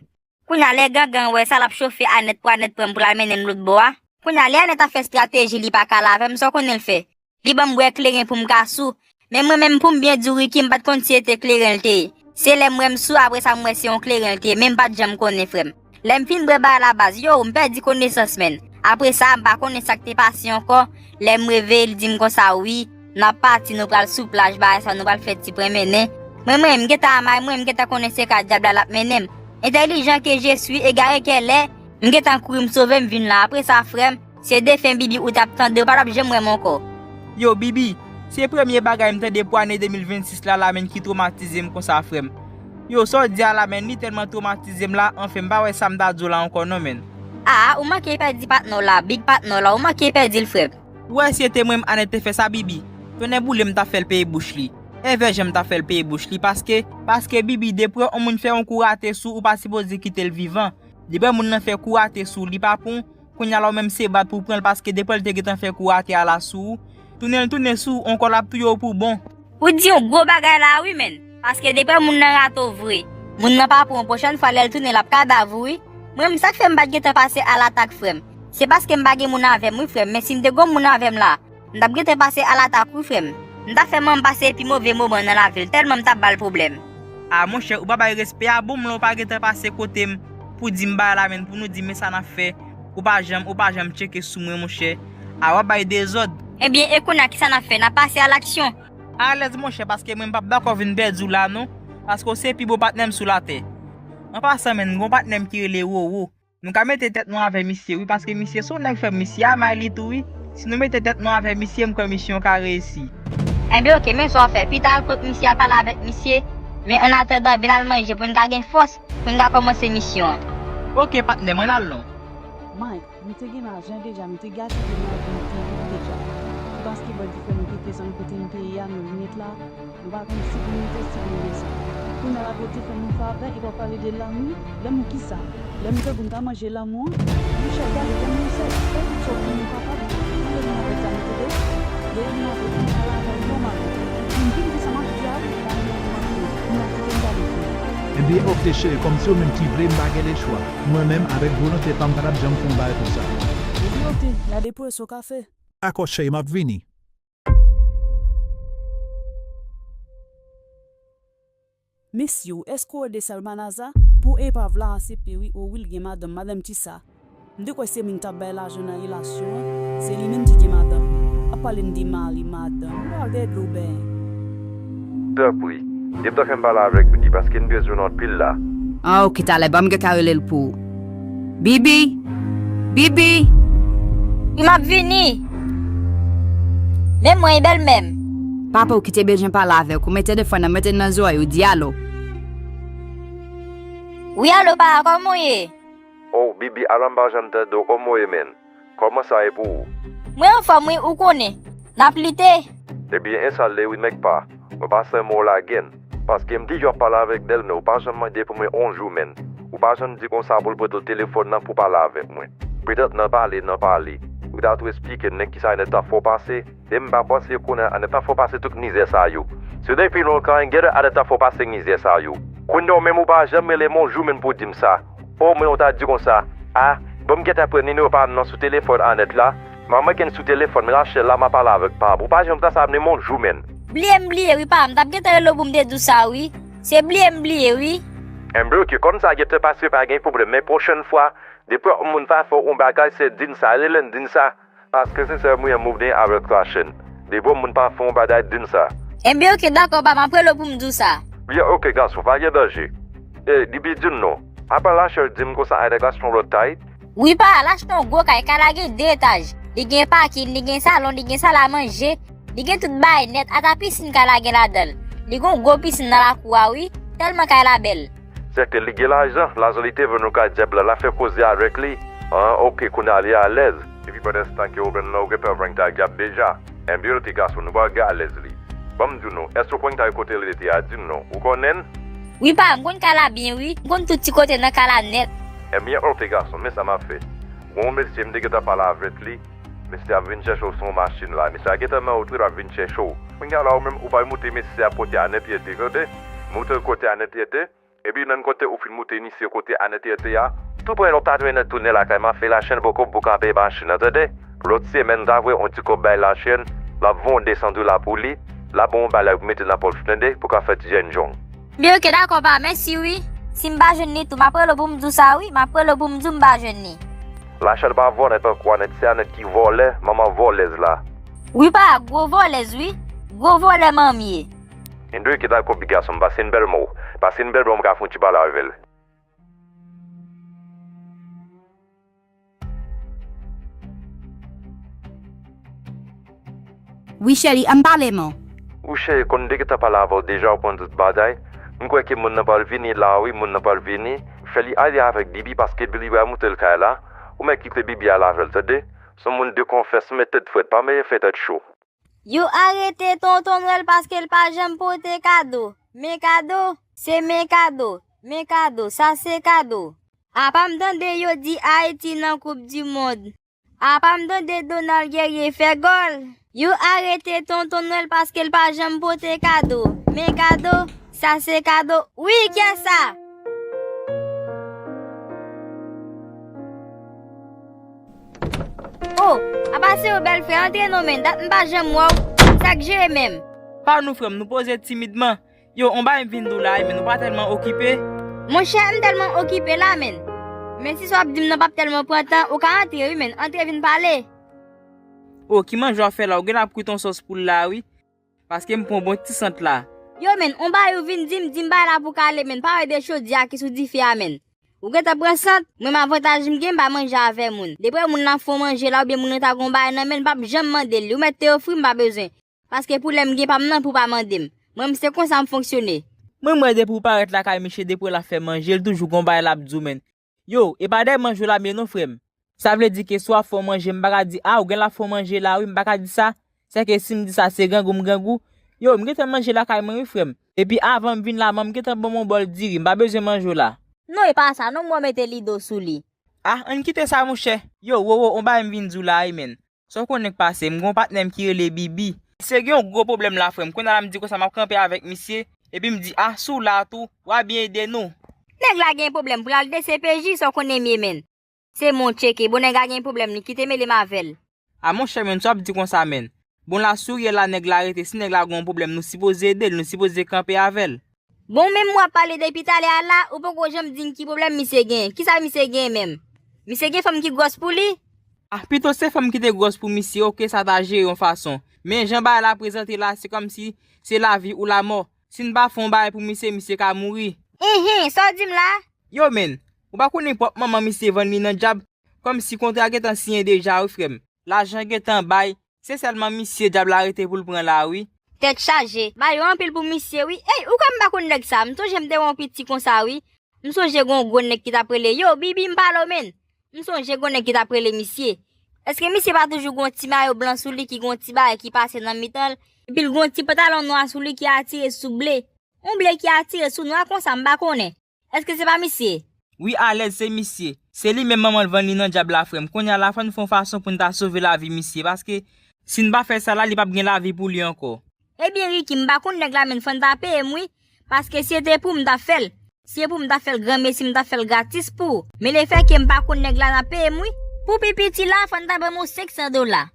Kounye a, lè gangan wè sa, l ap chofe Anèt pou Anèt pran m pou l al mennen m lòt bò a. Kounye a, lè Anèt ap fè estrateji, li pa ka al avè m, sa w konnen l fè? Li ban m bwè kleren pou m ka sou. Men mwen menm, pou m byen di w, Ricky, m pa t konn si se te kleren l te ye. Se lè m wè m sou, apre sa m wè se yon kleren l te ye, men m pa t janm konnen, frè m. Lè m fin bwè bagay la, baz, yo, m pèdi konesans, menn. Apre sa, m pa konnen sa k te pase ankò. Lè m reveye, li di m konsa, wi, n ap pati, nou pral sou plaj, bagay sa, nou pral fè ti pwen mennen. Mwen, mwen, m gentan amay mwen, m gentan konnen se kay dyab la l ap mennen m. Entèlijan ke je suis, egare kèlè, m gentan kouri, m sove, m vin la. Apre sa, frè m, se defen Bibi ou t ap tande, ou pa t ap janm wè m ankò. Yo, Bibi, se premye bagay m tande pou ane de mil vennsis la, la menm ki twomatize m konsa, frè m. Yo, sa w di a la, menn, li tèlman twomatize m la, anfen, m pa wè sa m ta di w la ankò non, menn. A, ou manke pèdi patnè w la, big patnè w la, ou manke pèdi l, frè m. Ou wè si se te mwen menm Anèt te fè sa, Bibi, tonnè boule m t ap fè l peye bouch li. Envè jan m t ap fè l peye bouch li, paske, paske Bibi, depi yon moun fè yon kou rate sou ou, ou pa sipoze kite l vivan. Depi yon moun nan fè kou rate sou ou, li pa pou w, kounye a la ou menm se bat pou w pran l, paske depi lè l te gentan fè kou rate a la sou ou, tounen l tounen sou ou ankò, l ap touye w pou bon. Ou di yon gwo bagay la wi, menn. Paske depi moun nan rate w vre, moun nan pa pran w, pwochèn fwa lè l tounen l ap kadav ou wi. Mwen menm, sa k fè m pa t gentan pase alatak, frè m, se paske m pa gen moun avè m wi, frè m, men si m te gon moun avè m la, m t ap gentan pase alatak wi, frè m. M t ap fè manman m pase pi move moman nan lavi l, tèlman m t ap ba l pwoblèm. A monchè, ou pa bay respè a, bon, m la ou pa gentan pase kote m pou di m bagay la, menn, pou nou di men sa n ap fè. Ou pa janm, ou pa janm tcheke sou mwen, monchè. A w ap bay dezòd. Ebyen, e kounye a, kisa n ap fè? N ap pase alaksyon. Alèz, monchè, paske mwen m p ap dakò vin pèdi w la non, paske w se pi bon patnè m sou latè. An pasan, menn, m gon patnè m ki rele Roro. Nou ka mete tèt nou avè misye wi, paske misye se yon nèg, frè m, misye amay li tou wi. Si nou mete tèt nou avè misye, m kwè misyon ka reyisi. Enben oke, men sa w fè, pita al kot misye, al pale avèk misye, men annatandan, vin al manje pou n ka gen fòs, pou n ka kòmanse misyon an. Oke, patnè m, ann al non. Mike, nou te gen lajan deja, nou te gaspiye lajan nou te vin deja. Se paske bandi fè nou kite zòn kote nou te ye a, nou vin ret la, nou pa konn si pou nou rete, si pou nou desann. Kounye a l ap rete fè nou favè epi w ap pale de lanmou. Lanmou kisa? Lè m te di w m ta manje lanmou an, Michel, gade, lè m sèl, fè tout sa w pou nou kapab, pou nou avèk sa nou tande. Lè m avèk nou pale avè w nòmalman. M vin di sa m ap di a, ou pa renmen kòmante, m la kite m gade fè. Ebyen, oke cheri, kòm se ou menm ki vle, m pa gen lechwa. Mwen menm, avèk volonte pa m, m pa t ap janm fè yon bagay konsa. Ebyen, oke, gade pou wè sa w ka fè. Dakò cheri, m ap vini. Mesye w, èske w rele Salmanaza? Pou epav la aksepte wi, o wi l gen madanm, madanm kisa? M te kwè se moun k t ap bay lajan nan relasyon an, se li menm ki gen madanm. Ap pale n de mari, madanm, ou pa règle w ben. Tanpri, gentan fè m pale avèk Bibi paske n bezwen l anpil la. Ah, oke, talè, ban m gentan rele l pou ou. Bibi! Bibi! Wi, m ap vini. Men mwen, bèlmè m. Papa w ki te bezwen pale avèk ou, men telefòn nan, mete l nan zòrèy ou, di alo. Wi, alo, papa, kòman w ye? Oh, Bibi, ala m pa janm tande w, kòman w ye, menn? Kòman sa ye pou ou? Mwen anfòm, wi, ou konnen. N ap lite. Ebyen, e sa l ye, wi, mèk pa. Mwen pa sèlman w lage n. Paske m toujou ap pale avèk bèlmè, ou pa janm mande pou mwen on jou, menn. Ou pa janm di konsa pou l pote w telefòn nan pou pale avèk mwen. Petèt nan pale, nan pale, ou ta tou esplike n nèg kisa Anèt ta fè w pase. E m pa panse konnen Anèt ta fè w pase tout mizè sa yo. Se depi lontan, genlè Anèt ta fè w pase mizè sa yo. Kounye a w menm ou pa janm rele m on jou menm pou w di m sa. Omwen ou ta di konsa, a, bon m gentan pran nimewo pa m nan sou telefòn Anèt la. M ap manke n sou telefòn Rachel la, m ap pale avèk pa m. Ou pa janm fè sa menm on jou menn. Bliye m bliye wi pa m, m t ap gentan rele w pou m te di w sa wi. Se bliye m bliye wi. Enben oke, kòm sa gentan pase pa gen pwoblèm, men pwochèn fwa, depi yon moun pa fè w yon bagay, se di n sa, rele n di n sa. Paske se sèl mwen m ouvri avèk Rachel. Depi yon moun pa fè yon bagay, di n sa. Enben oke, dakò pa m, m ap rele w pou m di w sa. Byen oke gason, pa gen danje. E, Bibi di m non. Apa Rachel di m konsa Anèt achte yon lòt kay? Wi pa, l achte yon gwo kay, kay la gen de etaj. Li gen pakin, li gen salon, li gen sal a manje, li gen tout bagay nèt, ata pisin kay la gen ladan l. Li gen yon gwo pisin nan lakou a wi, tèlman kay la bèl. Sèke li gen lajan, lajan li te vann yon kay dyab la, l ap fè koze avèk li. An, oke, kounye a li alèz. Epi pandanstan ke ou menm nan ou gentan pran kay dyab deja. Enben oke gason, nou pral gade alèz li. Ban m di w non, èske w konn kay kote li rete a, di m non, ou konnen l? Wi pa, m konn kay la byen wi, m konn tout ti kote nan kay la nèt. Enben oke gason, men sa m ap fè. Gon yon mesye m te gentan pale avèk li, mesye ap vin chèche w sou yon machin la, mesye a gentan nan wout wi, l ap vin chèche w. Kounye a la ou menm ou pral moute mesye a kote Anèt rete, tande? Moute l kote Anèt rete, epi nan kote ou fin moute misye kote Anèt rete a, tou prè lè w ta tounen tounen lakay m ap fè Rachel poko pou ka peye machin nan, tande? Lòt semèn ta voye yon ti kòb bay Rachel, l ap voye yon de san dola pou li, l ap ba w yon bagay pou mete nan pòch ou, tande? Pou ka fè ti jènjan w. Byen oke, dakò pa, mèsi wi. Si m pa jwenn li tou, m ap rele w pou m di w sa wi, m ap rele w pou m di w m pa jwenn li. Rachel pa vòlè tankou Anèt, se Anèt ki vòlè, manman vòlèz la. Wi pa, gwo vòlèz wi, gwo vòlè manmi ye. Enben oke dakò pitit gason m, pase n bèl mo, pase n bèl mo m ka fè yon ti pale avè l. Wi cheri, ann pale man. Wi cheri, konn m te gentan pale avè w deja, ou konn tout bagay. M kwè ke moun nan pral vini la wi, moun nan pral vini. Fè li ale avèk Bibi paske Bibi pral moute l kay la. Ou mèt kite Bibi ale avè l, tande? Se yon moun de konfyans, men tèt frèt, pa mele fè tèt cho. Yo arete Tonton Nwèl paske l pa janm pote kado. Men kado, se men kado, men kado, sa se kado. Apa m tande yo di Ayiti nan koup di mond. Apa m tande Donald Guerrier fè gòl. Yo arete Tonton Nwèl paske l pa janm pote kado. Men kado, sa se kado. Wi, kyè sa? Oh, apa se ou bèl frè, antre non men, dat m pa janm wè w, sa k jere menm? Pa nou frè m, nou poze timidman. Yo, on bagay m vin di w la wi, men nou pa tèlman okipe. Monchè, m tèlman okipe la, men. Men si sa w ap di m nan p ap tèlman pran tan, ou ka antre wi, men. Antre vin pale. Oh, ki manje w ap fè la? Ou genlè ap kwit on sòs poul la wi. Paske m pran bon ti sant la. Yo, men, on bagay ou vin di m, di m bagay la pou kale, men. Pa wè de chodyè a ki sou dife a, men. Ou gentan pran sant? Mwen, men avantaj m gen, m pa manje avè moun. Depi moun nan fè on manje la, oubyen moun nan ta gon bagay nan men l, m p ap janm mande l li. Ou mèt te ofri m, m pa bezwen. Paske pou lè m gen pa m nan pou pa mande m. Mwen, m se konsa m fonksyone. Mwen, m wè depi ou parèt lakay misye, depi w la fè manje, l toujou gon bagay l ap di w, men. Yo, e pa dèyè manje w l ap ye non, frè m. Sa vle di ke si w ap fè yon manje, m pa ka di, a, ou genlè ap fè yon manje la, wi, m pa ka di sa. Sèke si m di sa, se grangou m grangou. Yo, m gentan manje lakay mwen wi, frè m. Epi avan m vin la, manman m gentan ban m yon bòl diri. M pa bezwen manje w la. Non, e pa sa non, m wè w mete lido sou li. Ah, ann kite sa, monchè. Yo, Wowo, on bagay m vin di w la wi, menn. Sa w konnen k pase, m gen yon patnè m ki rele Bibi. Misye gen yon gwo pwoblèm la, frè m. Kounye a la, m di konsa, m ap kanpe avèk misye. Epi m di, ah, si w la tou, w a byen ede nou. Nèg la gen pwoblèm, pral D C P J, sa w konnen m ye, menn. Se mwen w tcheke, bon nèg la gen pwoblèm, li kite mele m avè l. A monchè, menn, sa w ap di konsa, menn. Bon, la, si w ye la, nèg la rete, si nèg la gen yon pwoblèm, nou sipoze ede l, nou sipoze kanpe avè l. Bon, menm w ap pale depi talè a la, ou poko janm di m ki pwoblèm misye gen. Kisa misye gen menm? Misye gen fanm ki gwòs pou li? Ah, pito se fanm ki te gwòs pou misye, oke, sa ta jere yon fason. Men jan bagay la prezante la, se kòmsi se lavi ou lamò. Si n pa fè yon bagay pou misye, misye ka mouri. Enhen, sa w di m la? Yo, menn, ou pa konnen pwòp manman misye vann li nan dyab? Kòmsi kontra gentan siyen deja, wi, frè m. Lajan gentan bay, se sèlman misye dyab la rete pou l pran la, wi. Tèt chaje, ba yo anpil pou misye, wi. Ey, ou kwè m pa konn nèg sa? M sonje m te wè yon piti konsa, wi. M sonje gen yon gwo nèg ki t ap rele, yo, Bibi, m pale w, menn. M sonje gen yon nèg ki t ap rele misye. Èske misye pa toujou gen yon ti mayo blan sou li ki gen yon ti bagay ki pase nan mitan l? Epi l gen yon ti pantalon nwa sou li ki atire sou ble. Yon ble ki atire sou nwa konsa, m pa konnen. Èske se pa misye? Wi, alèz, se misye. Se li menm manman l vann li nan dyab la, frè m. Kounye a la, fò n fè yon fason pou n ta sove lavi misye, paske si n pa fè sa la, li p ap gen lavi pou li ankò. Ebyen, Ricky, m pa konn nèg la, menn, fò n ta peye m, wi. Paske si se te pou m, m t ap fè l. Si se pou m, m t ap fè l granmesi, m t ap fè l gratis pou ou. Men lefètke m pa konn nèg la, n ap peye m, wi. Pou pi piti la, fò n ta ban m yon senk san dola.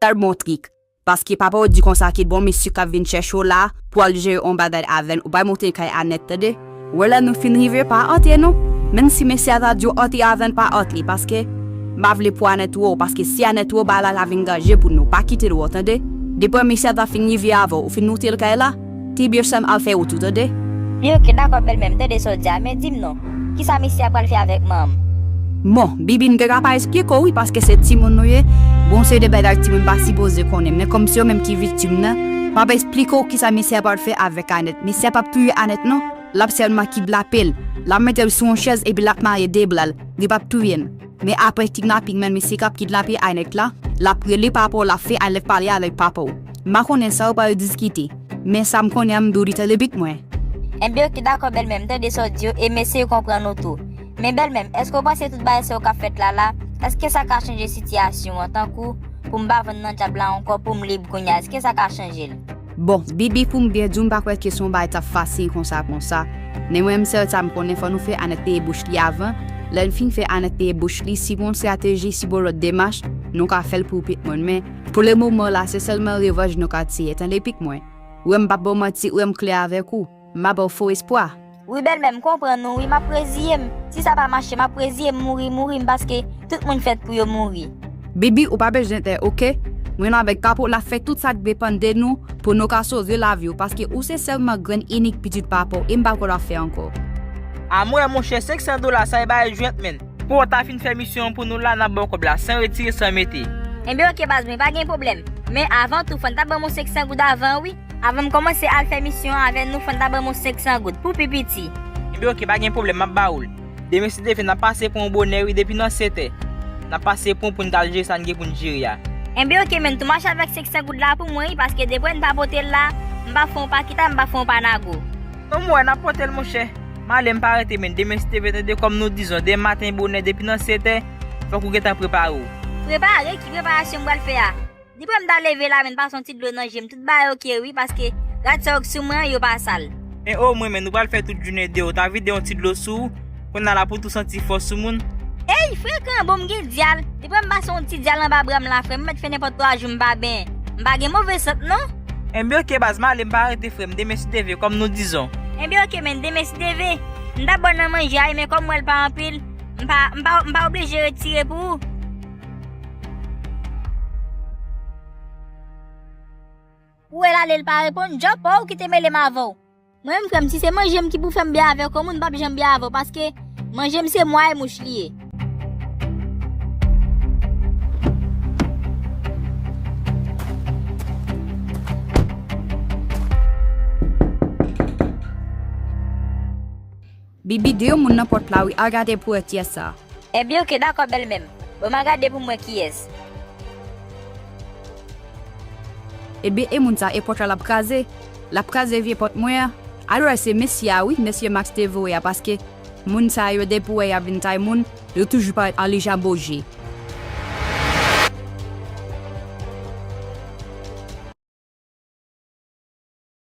Sa l bon trik. Paske papa w di konsa kit bon misye k ap vin chèche w la pou al jere yon bagay avè n, ou bay monte kay Anèt, tande. Wè lè nou fin rive, pa antre non. Menm si mesye a ta di w antre avè n, pa antre, paske m pa vle pou Anèt wè w, paske si Anèt wè w, bagay la ka vin danje pou nou. Pa kite l wè w, tande. Depi mesye a ta fin rive avè w, ou fin monte l kay la, ti byen sè m al fè wout ou, tande. Li oke, dakò, bèlmè m, tande sa w di a, men di m non, kisa misye a pral fè avèk manman m? Bon, Bibi, m te ka pa esplike w, wi, paske se timoun nou ye. Bon, se de bagay timoun pa sipoze konnen, men kòm se yo menm ki viktim nan, m ap esplike w kisa misye a pral fè avèk Anèt. Misye a p ap touye Anèt, non. L ap sèlman kidnape l. L ap mete l sou yon chèz epi l ap mare de bra l. Li p ap touye l. Men apre kidnaping nan, misye k ap kidnape Anèt la, l ap rele papa w, l ap fè Anèt pale avèk papa w. M pa konnen sa yo pral diskite, men sa m konnen an, m di w li tande pitit mwen. Enben, oke, dakò, bèlmè m, m tande sa w di yo, e m eseye konprann ou tou. Men bèlmè m, èske w panse tout bagay sa yo k ap fèt la la, èske sa ka chanje sitiyasyon an, tankou pou m pa vann nan dyab la ankò, pou m lib kounye a, èske sa ka chanje l? Bon, Bibi, pou m byen di w, m pa kwè ke se yon bagay t ap fasil konsa, konsa. Men mwen menm, sèl sa m konnen, fò nou fè Anèt peye bouch li avan. Lè n fin fè Anèt peye bouch li, si gon estrateji, si gon lòt demach, nou ka fè l pou pitit mwen. Men, pou le moman la, se sèlman revanj nou ka tire. Tande pitit mwen. Ou wè m p ap ba w manti, ou wè m klè avèk ou. M pa ba w fo espwa. Wi, bèlmè, m konprann ou, wi, m ap reziye m. Si sa pa mache, m ap reziye m mouri, mouri m, paske tout moun fèt pou yo mouri. Bibi, ou pa bezwen pè, oke? Mwen avèk papa w, n ap fè tout sa k depann de nou pou nou ka sove lavi w, paske ou se sèlman grenn inik pitit papa w, e m pa kwè l ap fè ankò. A mwen, monchè, senk san dola sa e bagay jwèt, menn. Pou w ta fin fè misyon an pou nou la, n ap ba w kòb la, san retire, san mete. Enben, oke, baz mwen, pa gen pwoblèm. Men avan tou, fò n ta ban m yon senk san goud avan, wi. Avan m kòmanse al fè misyon an avè nou, fò n ta ban m yon senk san goud pou pi piti. Enben, oke, pa gen pwoblèm, m ap ba ou l. Demen, si Dye vle, n ap pase pran w bonè, wi, depi nan sèt è. N ap pase pran w pou n t al jere sa n gen pou n jere a. Enben, oke, menn, tou mache avèk senk san goud la pou mwen, wi, paske depi n pa pote l la, m pa fè yon pa kita, m pa fè yon pa nago. Non, m wè, n ap pote l, monchè. M ale, m pa rete, menn. Demen, si Dye vle, tande, kòm nou dizon, demen maten bonè, depi nan sèt è, fòk ou gentan prepare w. Prepare? Ki preparasyon m pral fè a? Depi m ta leve la, menn, pase yon ti dlo nan je m, tout bagay oke, wi, paske rad sa yo k sou mwen an, yo pa sal. Men omwen, menn, nou pral fè tout jounen deyò, ta vide yon ti dlo sou ou, kounye a la pou tou santi fòs sou moun. Ey, frekan, bon, m gen dyal. Depi m pase yon ti dyal anba bra m la, frè m, m mèt fè nenpòt twa jou m pa benyen. M pa gen move sant, non. Enben, oke, baz, m ale, m pa rete, frè m, demen si Dye vle, kòm nou dizon. Enben, oke, menn, demen si Dye vle, m t ap ba w nan manje a, wi, men kòm m wè l pa anpil, m pa, m pa, m pa oblije retire pou ou. Ou wè l ale, l pa reponn, djòb pa w ki te mele m avè w. Mwen menm, frè m, si se manje m ki pou fè m byen avèk yon moun, m p ap janm byen avè w, paske manje m se mwa e mouch li ye. Bibi, gen yon moun nan pòt la, wi, al gade pou wè kiyès sa. Enben, oke, dakò, bèlmè m. Bon, m a gade pou m wè kiyès. Ebyen, e moun sa, e pòt la l ap kraze. L ap kraze vye pòt mwen an. Alò, se mesye a, wi, mesye Max te voye a, paske moun sa yo, depi w wè y ap vin kay moun, yo toujou parèt an lijaboje.